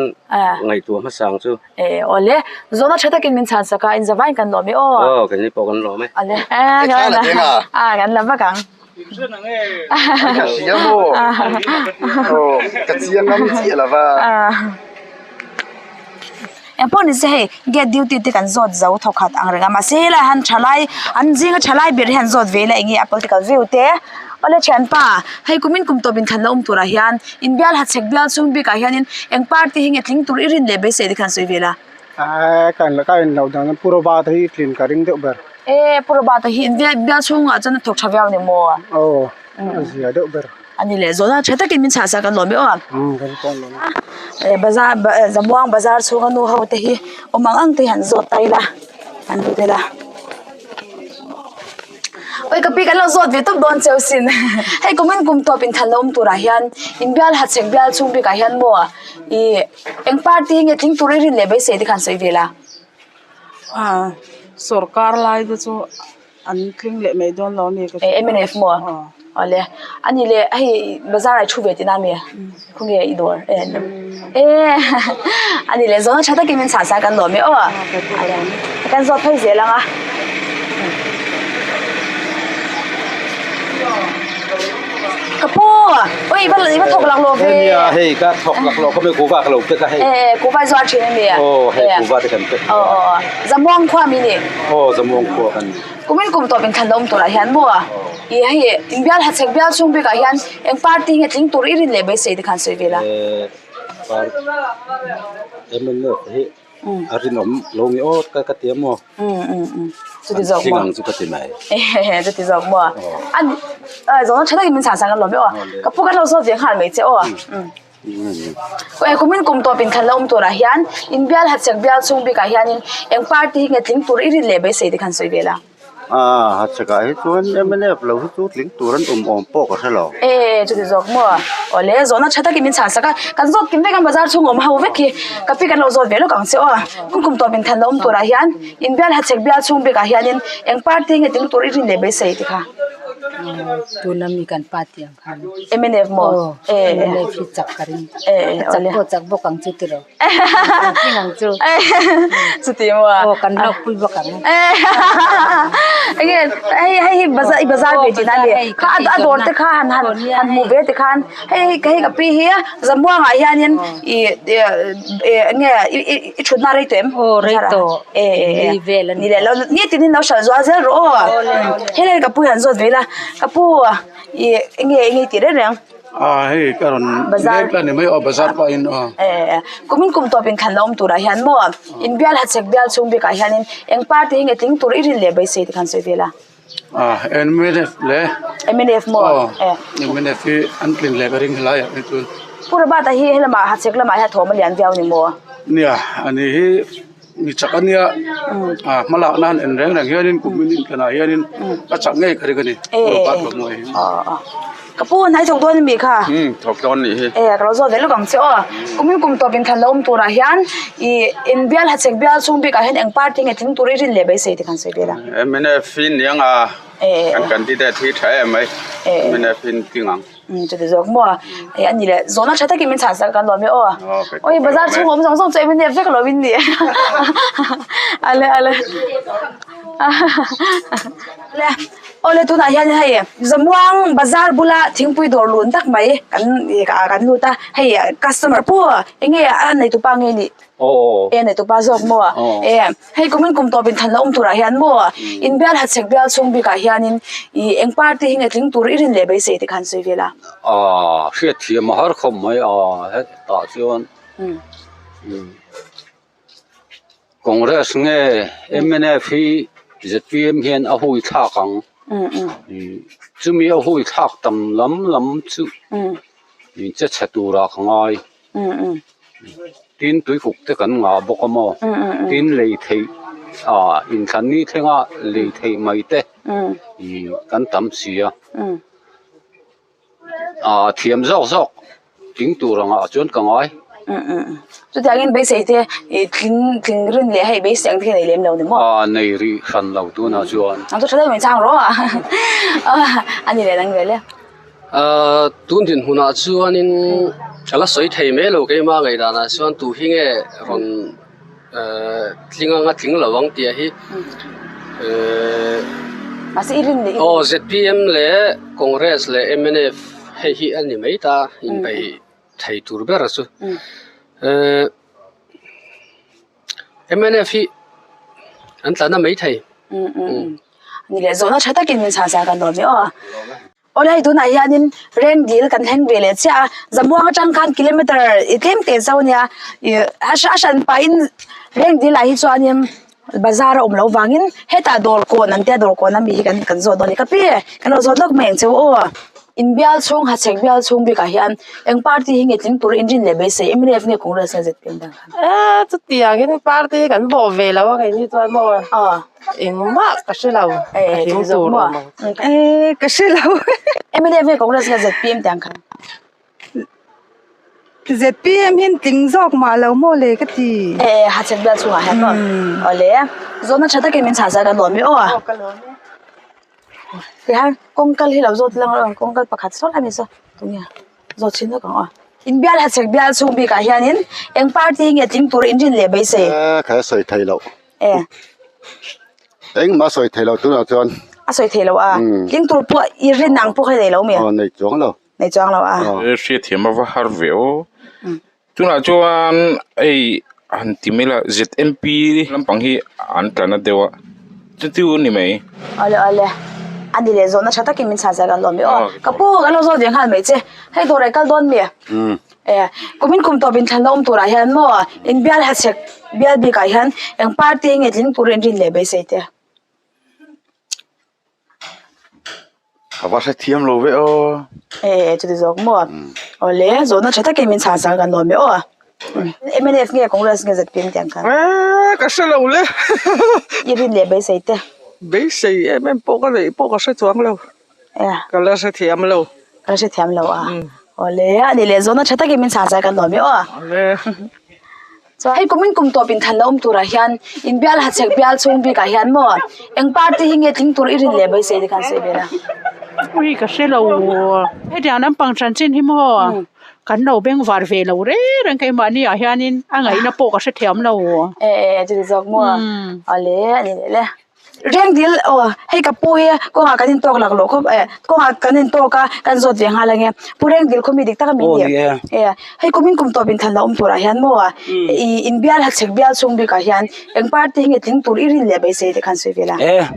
ngaihtuah hmasa ang chu. E awle, zawhna tha takin min chhan sak a, in zavaiin kan lawm e aw. Aw, keini pawh kan lawm e. Awle, a kan la vak ang. Ka hria maw? Aw, ka chiang ngam chiah lo va. Eng pawh ni se hei gate duty te kan zawt zo thawkhat ang reng a mahse helaiah hian thalai an zinga thalai ber hi an zawt ve ila eng nge a political view te awle thianpa hei kumin kum tawp inthan la awm turah hian inbial hachhek bial chhung bikah hianin eng party hi nge tling tur i rin leh beisei te khan sawi ve la. Aaa ka in ka in loh dan Pu Robert hi tlin ka ring deuh ber. E Pu Robert hi inbial bial chhungah chuan a thawk tha viau a ni maw? Aw a zia deuh ber. A ni leh zawhna tha takin min chhah sak an lawm e aw. Eh bazar zamuang bazar chhunga nu ho te hi awm ang ang te hi han zawt ta ila han lut ila oi ka pi kan lo zawt ve tawp dawn cheu sin hei kumin kum tawp inthan la awm turah hian inbial hachhek bial chhung bikah hian maw ih eng party hi nge tling tur i rin leh beisei te khan sawi ve la. Sorkar lai te chu. An tling leh mai dawn lo ani ka hria. Mnf maw? Awle. Ani leh hei bazar ah i thu ve tihna ami? Khawnge i dawr e ani leh zawhna tha takin min chhah sa kan lawm e aw. Kan zawt phei zel ang a. Ka pu oi i va i va thawk lak lo ve. Nia hei ka thawk lak lo ka kuva ka lo pek a hei. E kuva i zuar thin ami? Aw hei kuva te kan pek. Aw aw aw Zamuang khua mi ni. Aw Zamuang khua kan ni. Kumin kum tawp inthan awm turah hian maw i hei inbial hachhek bial chhung bikah hian eng party nge tling tur i rin leh beisei te khan sawi ve la. E party MNF hi A rinawm lo nge aw ka ka ti a maw? Chuti zawk maw? An ang chu ka ti mai. Chuti zawk maw? An zawhna tha takin min chhan chhan ka lawm e aw. Ka pu ka lo zawt ve nghal mai che aw. Kumin kum tawp inkhan la awm turah hian inbial hachhek bial chhung bikah hianin eng party hi nge tling tur i rin leh beisei te khan sawi ve la. A hachhekah hi chuan mnf lo hi chu tling tur an awm awm pawh ka hre lo. E chuti zawk maw awle zawhna tha takin min chhan sak a kan zawt kim vek a bazar chhung awm ho vek hi ka pi kan lo zawt ve lawk ang che aw kum kum tawp inthan la awm turah hian inbial hachhek bial chhung bikah hianin eng party nge tling tur i rin leh beisei ti kha. Tuna mi kan party ang khan. Mnf maw? Aw mnf hi chak ka ring. Chak pawh chak bawk ang chu tiraw. Tling ang chu. Chuti maw? Aw kan lawk pui bawk ang. Enge hei hei hi bazar i bazar ve thin a ni. Kha a dawr te kha han han han hmuh ve te khan hei hei hei ka pi hi Zamuangah hianin i enge i thutna rei tawh em? Aw rei tawh. E e e. Ni vel a ni. Ni leh lo ni tinin lo hralh zual zel rawh aw. Helai ka pu hi han zawt ve ila ka pu i enge enge i tih reng reng? A hei ka rawn Bazar lek a ni mai aw bazar pah in aw. Eh kumin kum tawp in thlan la awm turah hian maw in bial hachhek bial chhung bikah hianin eng party hi nge tling tur i rin leh beisei te khan sawi vel a. A mnf le. Mnf maw eh. Mnf hi an tlin leh ka ring helai ah hi chuan. Pu Robert-a hi helamah hachhek lamah hian thawm a lian viau ni maw? Nia ani hi mi chak a nia a hmalak nan en reng reng hianin kum in intlanah hianin a chak ngei ka ring a ni Robert Lawmawia hi. Ka pu hnai thawk dawn ami kha? Umm thawk dawn nih hi. E ka lo zawt ve lawk ang che aw. Kumin kum tawp inthan la awm turah hian i inbial hachhek bial chhung bikah hian eng party nge tling tur i rin leh beisei te khan sawi vel a. Mnf hi niang a kan candidate hi tha em mai mnf hi tling ang. Umm chuti zawk maw e ani leh zawhna tha takin min chhan sak kan lawm e aw oi bazar chhung awm zawng zawng chu em in vek lo in ni ale ale le awle tunah hian hei zamuang bazar bula thingpui dawr lun tak mai kan kan lut a hei customer pawh enge a neitupa nge nih. Aw. E neitupa zawk maw? Aw. E hei kumin kum tawp inthan la awm turah hian maw inbial hachhek bial chhung bikah hianin i eng party hi nge tling tur i rin leh beisei te khan sawi vel a. Aw hriatthiam a har khawp mai a hetah chuan Congress nge mnf hi zpm hian a hui thlak ang. Chumi a hui thlak tam lam lam chu che chhe turah ka ngai. Tin tuikuk te kan ngah bawk a maw? Tin lei theih ah inthlan ni thlenga lei theih mai te kan tam si a. Ah thiam zawk zawk tling tur angah chuan ka ngai. Chutiangin beisei te tling tling rin leh hei beisei ang te hi a nei lem lo ni maw? Ah nei rih hran lo tunah chuan. Ang chu tha deuh min chang rawh a. A ni leh nang vel e. Ahh tun dinhmunah chuanin ka la sawi thei mai lo keimah ngaihdanah chuan tu hi nge rawn ehh tling anga tling lo ang tih hi ehh aw zpm leh congress leh mnf hei hi a ni mai ta inbeih thei tur ber chu ehh mnf hi an tla na mai thei. Ni leh zawhna tha takin min chhah kan dawn mai aw. Awle hei tunah hianin Rengdil kan thleng ve leh chiah a, Zamuang atang khan kilometer i tlem teh zo ania ih a hran pahin Rengdil ah hi chuanin bazar a awm loh vangin hetah dawr kawn an tia dawr kawn ami hi kan kan zawt dawn a ni ka pi kan lo zawt lawk mai ang che u aw. Inbial chhung hachhek bial chhung bikah hian eng party hi nge tling tur in rin leh beisei mnf nge Congress nge zpm dang khan. Eee chutiangin party kan bawh ve lo a keini chuan maw. Engmah ka hre lo ka tling tur awm ang che. Eee ka hre lo. Mnf nge Congress nge zpm tih ang khan. Zpm hian tling zawk mah lo maw le ka ti. Eee hachhek bial chhungah hian maw. Awle zawhna tha takin min chhah zai kan lawm e aw. Aw ka lawm e. Tihian kawngkal hi lo zawt lang rawh kawngkal pakhat sawn a ni saw tunge zawt chhin lawk ang aw. Inbial hachhek bial chhung bikah hianin eng party hi nge tling tur in rin leh beisei. Eee kha sawi thei loh. E. Engmah sawi thei lo tunah chuan. A sawi thei lo a. Tling tur pawh i rin ang pawh kha i nei lo mi? Aw nei chuang lo. Nei chuang lo a. Hriatthiam a va har ve aw. Tunah chuan hei han ti mai la ZMP lampang hi an tla na deuh a chutiu a ni mai. Awle awle a ni leh zawhna tha takin min chhan zel kan lawm i aw. Ka pu kan lo zawt ve nghal mai che. Hei dawr ah i kal dawn mi? E, kumin kum tawp inthlan la awm turah hian maw inbial hachhek bial bikah hian eng party nge tling tur in rin leh beisei te? Ka va hrethiam lo ve aw. E, chuti zawk maw? Awle, zawhna tha takin min chhan sak kan lawm e aw. Mnf nge Congress nge zpm tih ang khan? E, ka hre lo le. I rin leh beisei te? Beisei em em pawh ka neih pawh ka hre chuang lo. Ka la hrethiam lo. Ka la hrethiam lo a. Awle, a ni leh zawhna tha takin min chhan zai kan lawm e aw. Awle. Chuan hei kumin kum tawp inthan la awm turah hian inbial hachhek bial chhung bikah hian maw eng party hi nge tling tur i rin leh beisei te khan sawi vel a. Ui ka hre lo. Hetiang lampang chanchin hi maw kan lo bengvar ve lo reng reng keimahni ah hianin a ngaihna pawh ka hrethiam lo. E e chuti zawk maw. Awle a ni leh le. Rengdil aw hei ka pu hi kawngah kan intawk lak loh khawp eh kawngah kan intawk a kan zawt ve nghal ange pu Rengdil khaw mi dik tak a min ni e hei kumin kum tawp inthan la awm turah hian maw ih inbial hachhek bial chhung bikah hian eng party hi nge tling tur i rin leh beisei te khan sawi vel a. E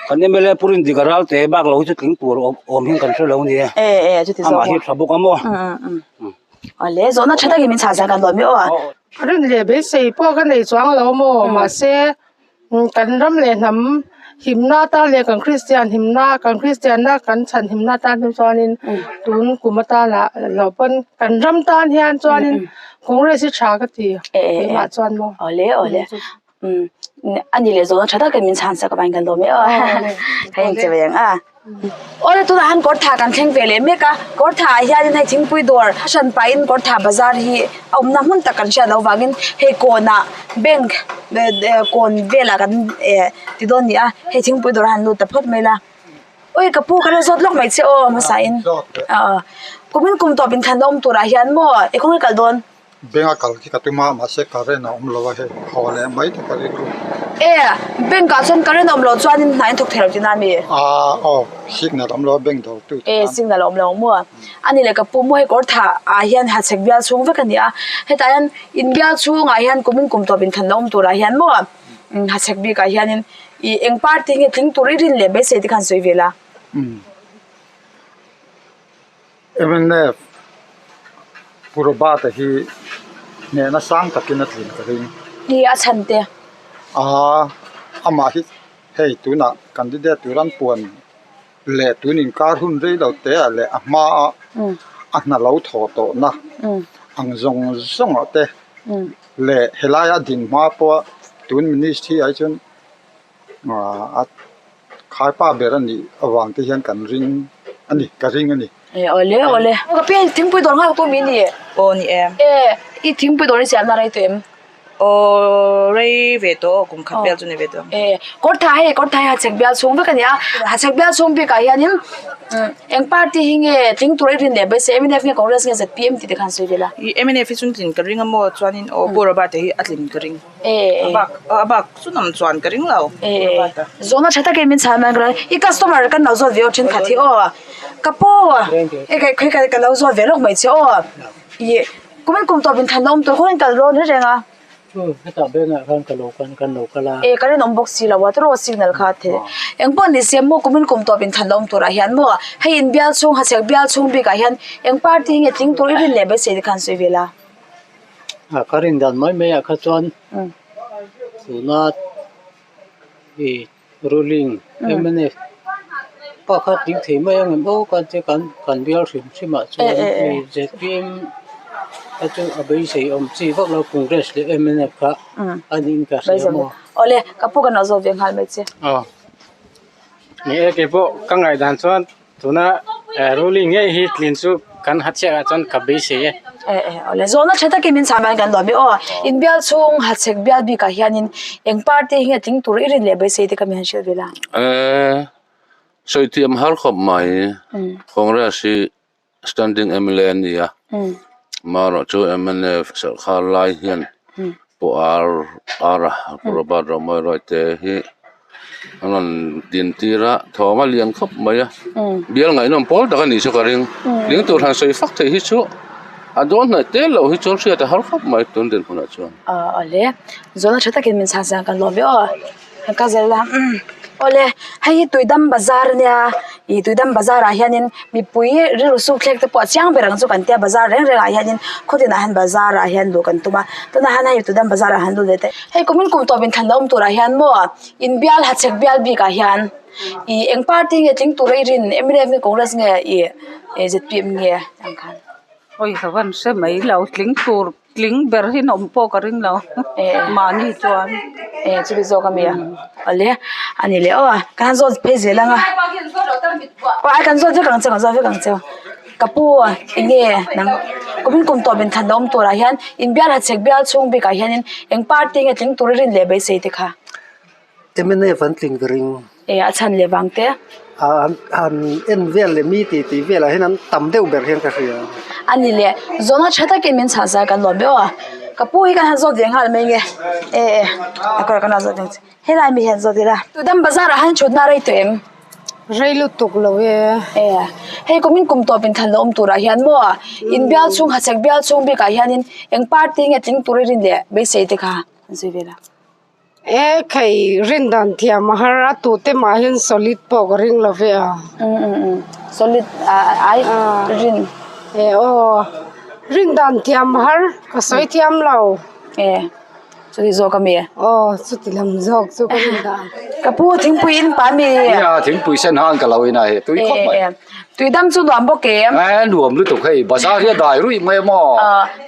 kan mla pu Rindika Ralte bak lo hi chu tling tur awm hian kan hre lo a ni e e e chuti zawk amah hi tha bawk a maw. Awle zawhna tha takin min chhah zan kan lawm i aw. Rin leh beisei pawh ka nei chuang lo maw mahse Kan ram leh hnam himna atan leh kan Kristian himna kan Kristianna kan chhan himna atan hi chuanin tun kum atana lo pawn kan ram tan hian chuanin Congress hi tha ka ti keimah chuan maw. Awle awle a ni leh zawhna tha takin min chhan sak avangin kan lawm e aw ka inche ve ang a. Awle tunah hian kawrthah kan thleng ve leh mek a, kawrthah ah hianin hei thingpui dawr a hran pahin kawrthah bazar hi a awmna hmun tak kan hriat loh vangin hei kawnah bank kawn velah kan eh ti dawn a ni a, hei thingpui dawr a han lut ta phawt mai la. Ui ka pu ka lo zawt lawk mai che aw hmasa in aw kumin kum tawp inthlan awm turah hian maw i khawnge kal dawn? Bank a kal khi ka tum a mahse current a awm lo a hei haw leh mai te ka rilru. E bank ah chuan current awm loh chuanin hna in thawk thei lo tihna a mi? Aa aw signal awm lo a bank dawr tu E signal awm lo ang maw? A ni leh ka pu maw hei kawr thah ah hian hachhek bial chhung vek a ni a hetah hian in bial chhungah hian kum in kum tawp inthan la awm turah hian maw hachhek bikah hianin ih eng party nge tling tur i rin leh beisei te khan sawi ve la. Mnf Pu Robert-a hi hnehna sang takin a tlin ka ring. Ni a chhan te. Aa amah hi hei tunah candidate tur an puan leh tun inkar hun rei lo te ah leh a hma a a hna lo thawh tawh na ang zawng zawng ah te leh helai a din hma pawh a tun ministry ah hi chuan a khaipa ber a nih avang te hian kan ring a ni ka ring a ni. E awle awle. Ka pi thingpui dawr nghak tu mi ni. Aw ni em. E i thingpui dawr i siam na rei tawh em? Aw rei ve tawh aw kum khat vel chu ni ve tawh. E kawrthah hei kawrthah hi hachhek bial chhung vek a ni a hachhek bial chhung bikah hianin eng party hi nge tling tur i rin leh beisei mnf nge congress nge zpm tih te khan sawi ve la. I mnf hi chuan tlin ka ring a maw chuanin aw Pu Robert-a hi a tlin ka ring. A bak a bak chu nawm chuan ka ring lo Pu Robert-a. Zawhna tha takin min chhan mai ang i customer kan lo zawt ve aw thenkhat hi aw ka pu e kai ka lo zawt ve lawk mai che aw ih. Kumin kum tawp in thlan a awm tur khawiin kal rawn reng a. Chu hetah bank ah khan ka lo kan kan lo kal a. E ka rinawm bawk si lo a tiraw signal kha a the. Eng pawh ni se maw kumin kum tawp in thlan a awm turah hian maw hei in bial chhung hachhek bial chhung bikah hian eng party hi nge tling tur i rin leh beisei te khan sawi ve la. A ka rin dan mai mai ah kha chuan tuna i Ruling mnf pa kha tling thei mai ang em aw kan che kan kan bial hrim hrim ah chuan hei zpm kha chu a beisei awm chi vak lo congress leh mnf kha a niin ka hria maw. Awle ka pu kan lo zawt ve nghal mai che. Aw ni e keipawh ka ngaihdan chuan Tuna ruling ngei hi tlin chu kan ha chiah ah chuan ka beisei e. E e awle zawhna tha takin min chhah mai kan lawm e aw in bial chhung hachhek bial bikah hianin eng party hi nge tling tur i rin leh beisei te ka mi han hrilh ve la. E sawi thiam har khawp mai Congress hi standing mla an ni a marawh chu mnf sawrkar lai hian Pu R R a Robert Romawia Royte hi an rawn din tir a thawm a lian khawp mai a bial ngaihnawm pawl tak a nih chu ka ring tling tur han sawi fak theih hi chu a dawn hnaih tel loh hi chuan hriat a har khawp mai tun dinhmunah chuan. Aw awle zawhna tha takin min chhan siam kan lawm ve aw. Ka zel a awle hei hi tuidam bazar ania ih tuidam bazar ah hianin mipui rilru suk thlek te pawh a chiang ber ang chu kan tia bazar reng reng ah hianin khawtin ah hian bazar ah hian luh kan tum a tunah hian hei tuidam bazar ah han lut ve teh hei kumin kum tawp inthlan la awm turah hian maw inbial hachhek bial bik ah hian ih eng party nge tling tura i rin mnf nge congress nge ih zpm nge ang khan. Awi ka van hre mai lo tling tur Tling ber hi an awm pawh ka ring lo mahni chuan. E chumi zawk a mi a awle a ni leh aw ka han zawt phei zel ang a aw ai kan zawt vek ang che kan zawt vek ang che ka pu eng nge nang kumin kum tawp in thlan la awm turah hian in bial hachhek bial chhung bikah hianin eng party nge tling tur i rin leh beisei te kha. Mnf an tling ka ring. E a chhan leh vang te. A han en vel leh mi tih tih velah hian an tam deuh ber hian ka hria. A ni leh zawhna tha takin min chhan zai kan lawm ber aw. Ka pu hi kan han zawt ve nghal mai nge. E e a kawr kan han zawt ve helai mi hian zawt ila. Tudam bazar ah hian thutna a rei tawh em? Rei lutuk lo e. E hei kumin kum tawp in thlan la awm turah hian maw in bial chhung hachhek bial chhung bikah hianin eng party nge tling tur i rin leh beisei te kha an sawi vel a. E khei rin dan thiam a har a tute mah hian solid pawh ka ring lo ve a. Solid ai rin. E aw rin dan thiam a har ka sawi thiam lo. E chuti zawk a mi. Aw chuti lam zawk chu ka rin dan. Ka pu thingpui in pa mi. Nia thingpui sen han ka lo in a he tui khawp mai. Tui dam chu nuam bawk em? E nuam lutuk hei bazar hi a dai ruih mai a maw?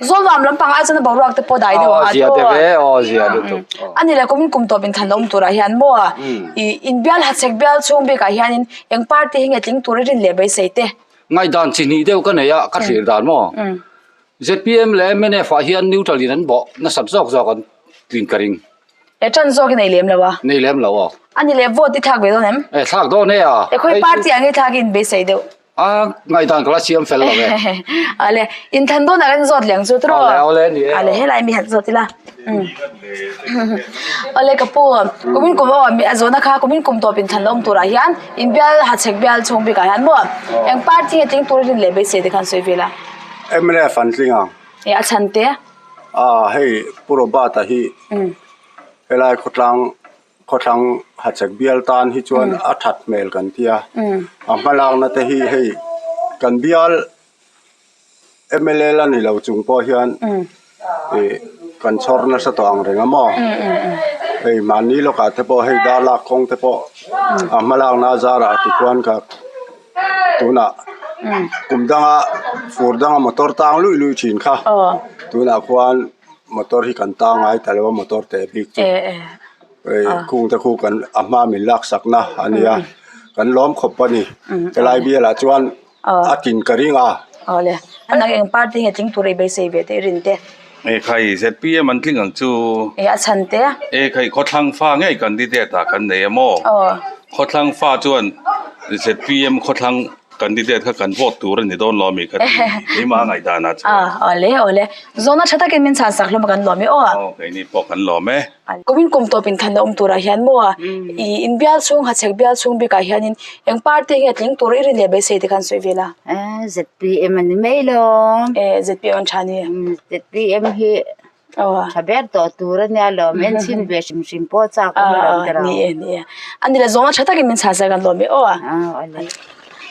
Zawl nuam lampang ai chuan a boruak te pawh dai deuh a zia te ve aw zia lutuk. A ni le kumin kum tawp inthlan awm turah hian maw i inbial hachhek bial chhung bikah hianin eng party hi nge tling tur i rin leh beisei te? Ngaihdan chi hnih deuh ka nei a ka thlir dan maw? Zpm leh mnf ah hian neutral in an bawh nasat zawk zawk an tlin ka ring. E ṭan zawk i nei lem lo a? Nei lem lo aw. A ni leh vote i thlak ve dawn em? E thlak dawn e a. E khawi party ah nge thlak i inbeisei deuh? A ngaihdan ka la siam fel lo e. Ale, inthlan dawnah kan zawt leh ang chu tiraw? Awle awle ni e. Ale helai mi han zawt ila. Awle ka pu kumin kum aw a zawhna kha kumin kum tawp inthlan la awm turah hian inbial hachhek bial chhung bikah hian maw eng party nge tling tur rin leh beisei te khan sawi vel a. Mnf an tling ang. E a chhan te. A hei Pu Robert-a hi helai khawtlang khawthlang hachhek bial tan hi chuan a that hmel kan tia a hmalakna te hi hei kan bial M_L_A la ni lo chung pawh hian ih kan chhawr nasa tawh ang reng a maw hei mahni lawkah te pawh hei dar lak kawng te pawh a hmalakna a zarah tichuan ka tunah kum danga fur danga motor tang luih luih thin kha tunah khuan motor hi kan tang ngai ta lo a motor teh bik chu hei khung te khu kan a hma min laksak na a nia kan lawm khawp a ni helai bialah chuan. A tin ka ring a. Awle. A nang eng party nge tling tur i beisei ve te i rin te? E khai ZPM an tling ang chu. E a chhan te? E khai khawthlang fa ngei candidate ah kan nei a maw? Aw. Khawthlang fa chuan ZPM khawthlang candidate kha kan vote tur a ni dawn lo ami ka ti. Keimah a ngaihdan ah chuan. Awle awle. Zawhna tha takin min chhan sak hlawm a kan lawm e aw. Aw keini pawh kan lawm e. Kumin kum tawp inthan a awm turah hian maw i inbial chhung hachhek bial chhung bikah hianin eng party nge tling tur i rin leh beisei te khan sawi vel a. ZPM a ni mai lo. E ZPM an tha ni. ZPM hi tha ber tawh tur a nia lawm en chhin ve hrim hrim pawh chak awm lo ang tiraw. Ni e ni e. A ni le zawng a tha takin min chhah sak an lawm e aw.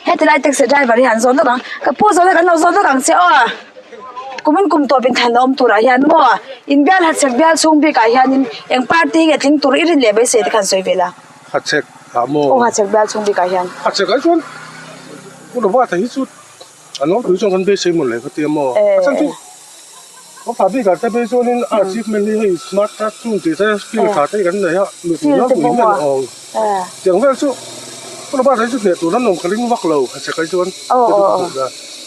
Heti lai taxi driver hi an zawn deuh ang ka pu zawhna kan lo zawn deuh ang che aw kumin kum tawp inthan a awm turah hian maw inbial hachhek bial chhung bikah hianin eng party nge tling tur i rin leh beisei te khan sawi ve la Hachhek ah maw aw hachhek bial chhung bikah hian Hachhek ah chuan pu Robert-a hi chu a lo tui chuan kan beisei maw le ka ti a maw a chhan chu ka fa bikah te phei chuanin a achievement hi hei smart classroom tih te skill tha te hi kan nei a mipui lam pui hian a awm. Tiang vel chu Pu Robert-a hi chu hneh tur an awm ka ring vak lo a che kai chuan Aw aw aw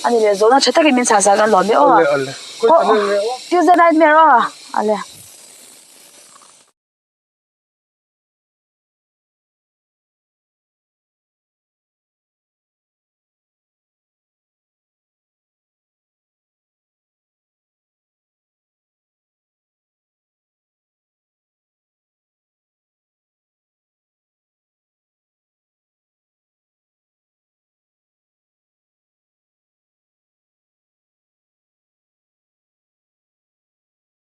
a ni leh zawhna tha takin min chhah sak an lawm e aw Awle awle Tuesday nightmare aw ale.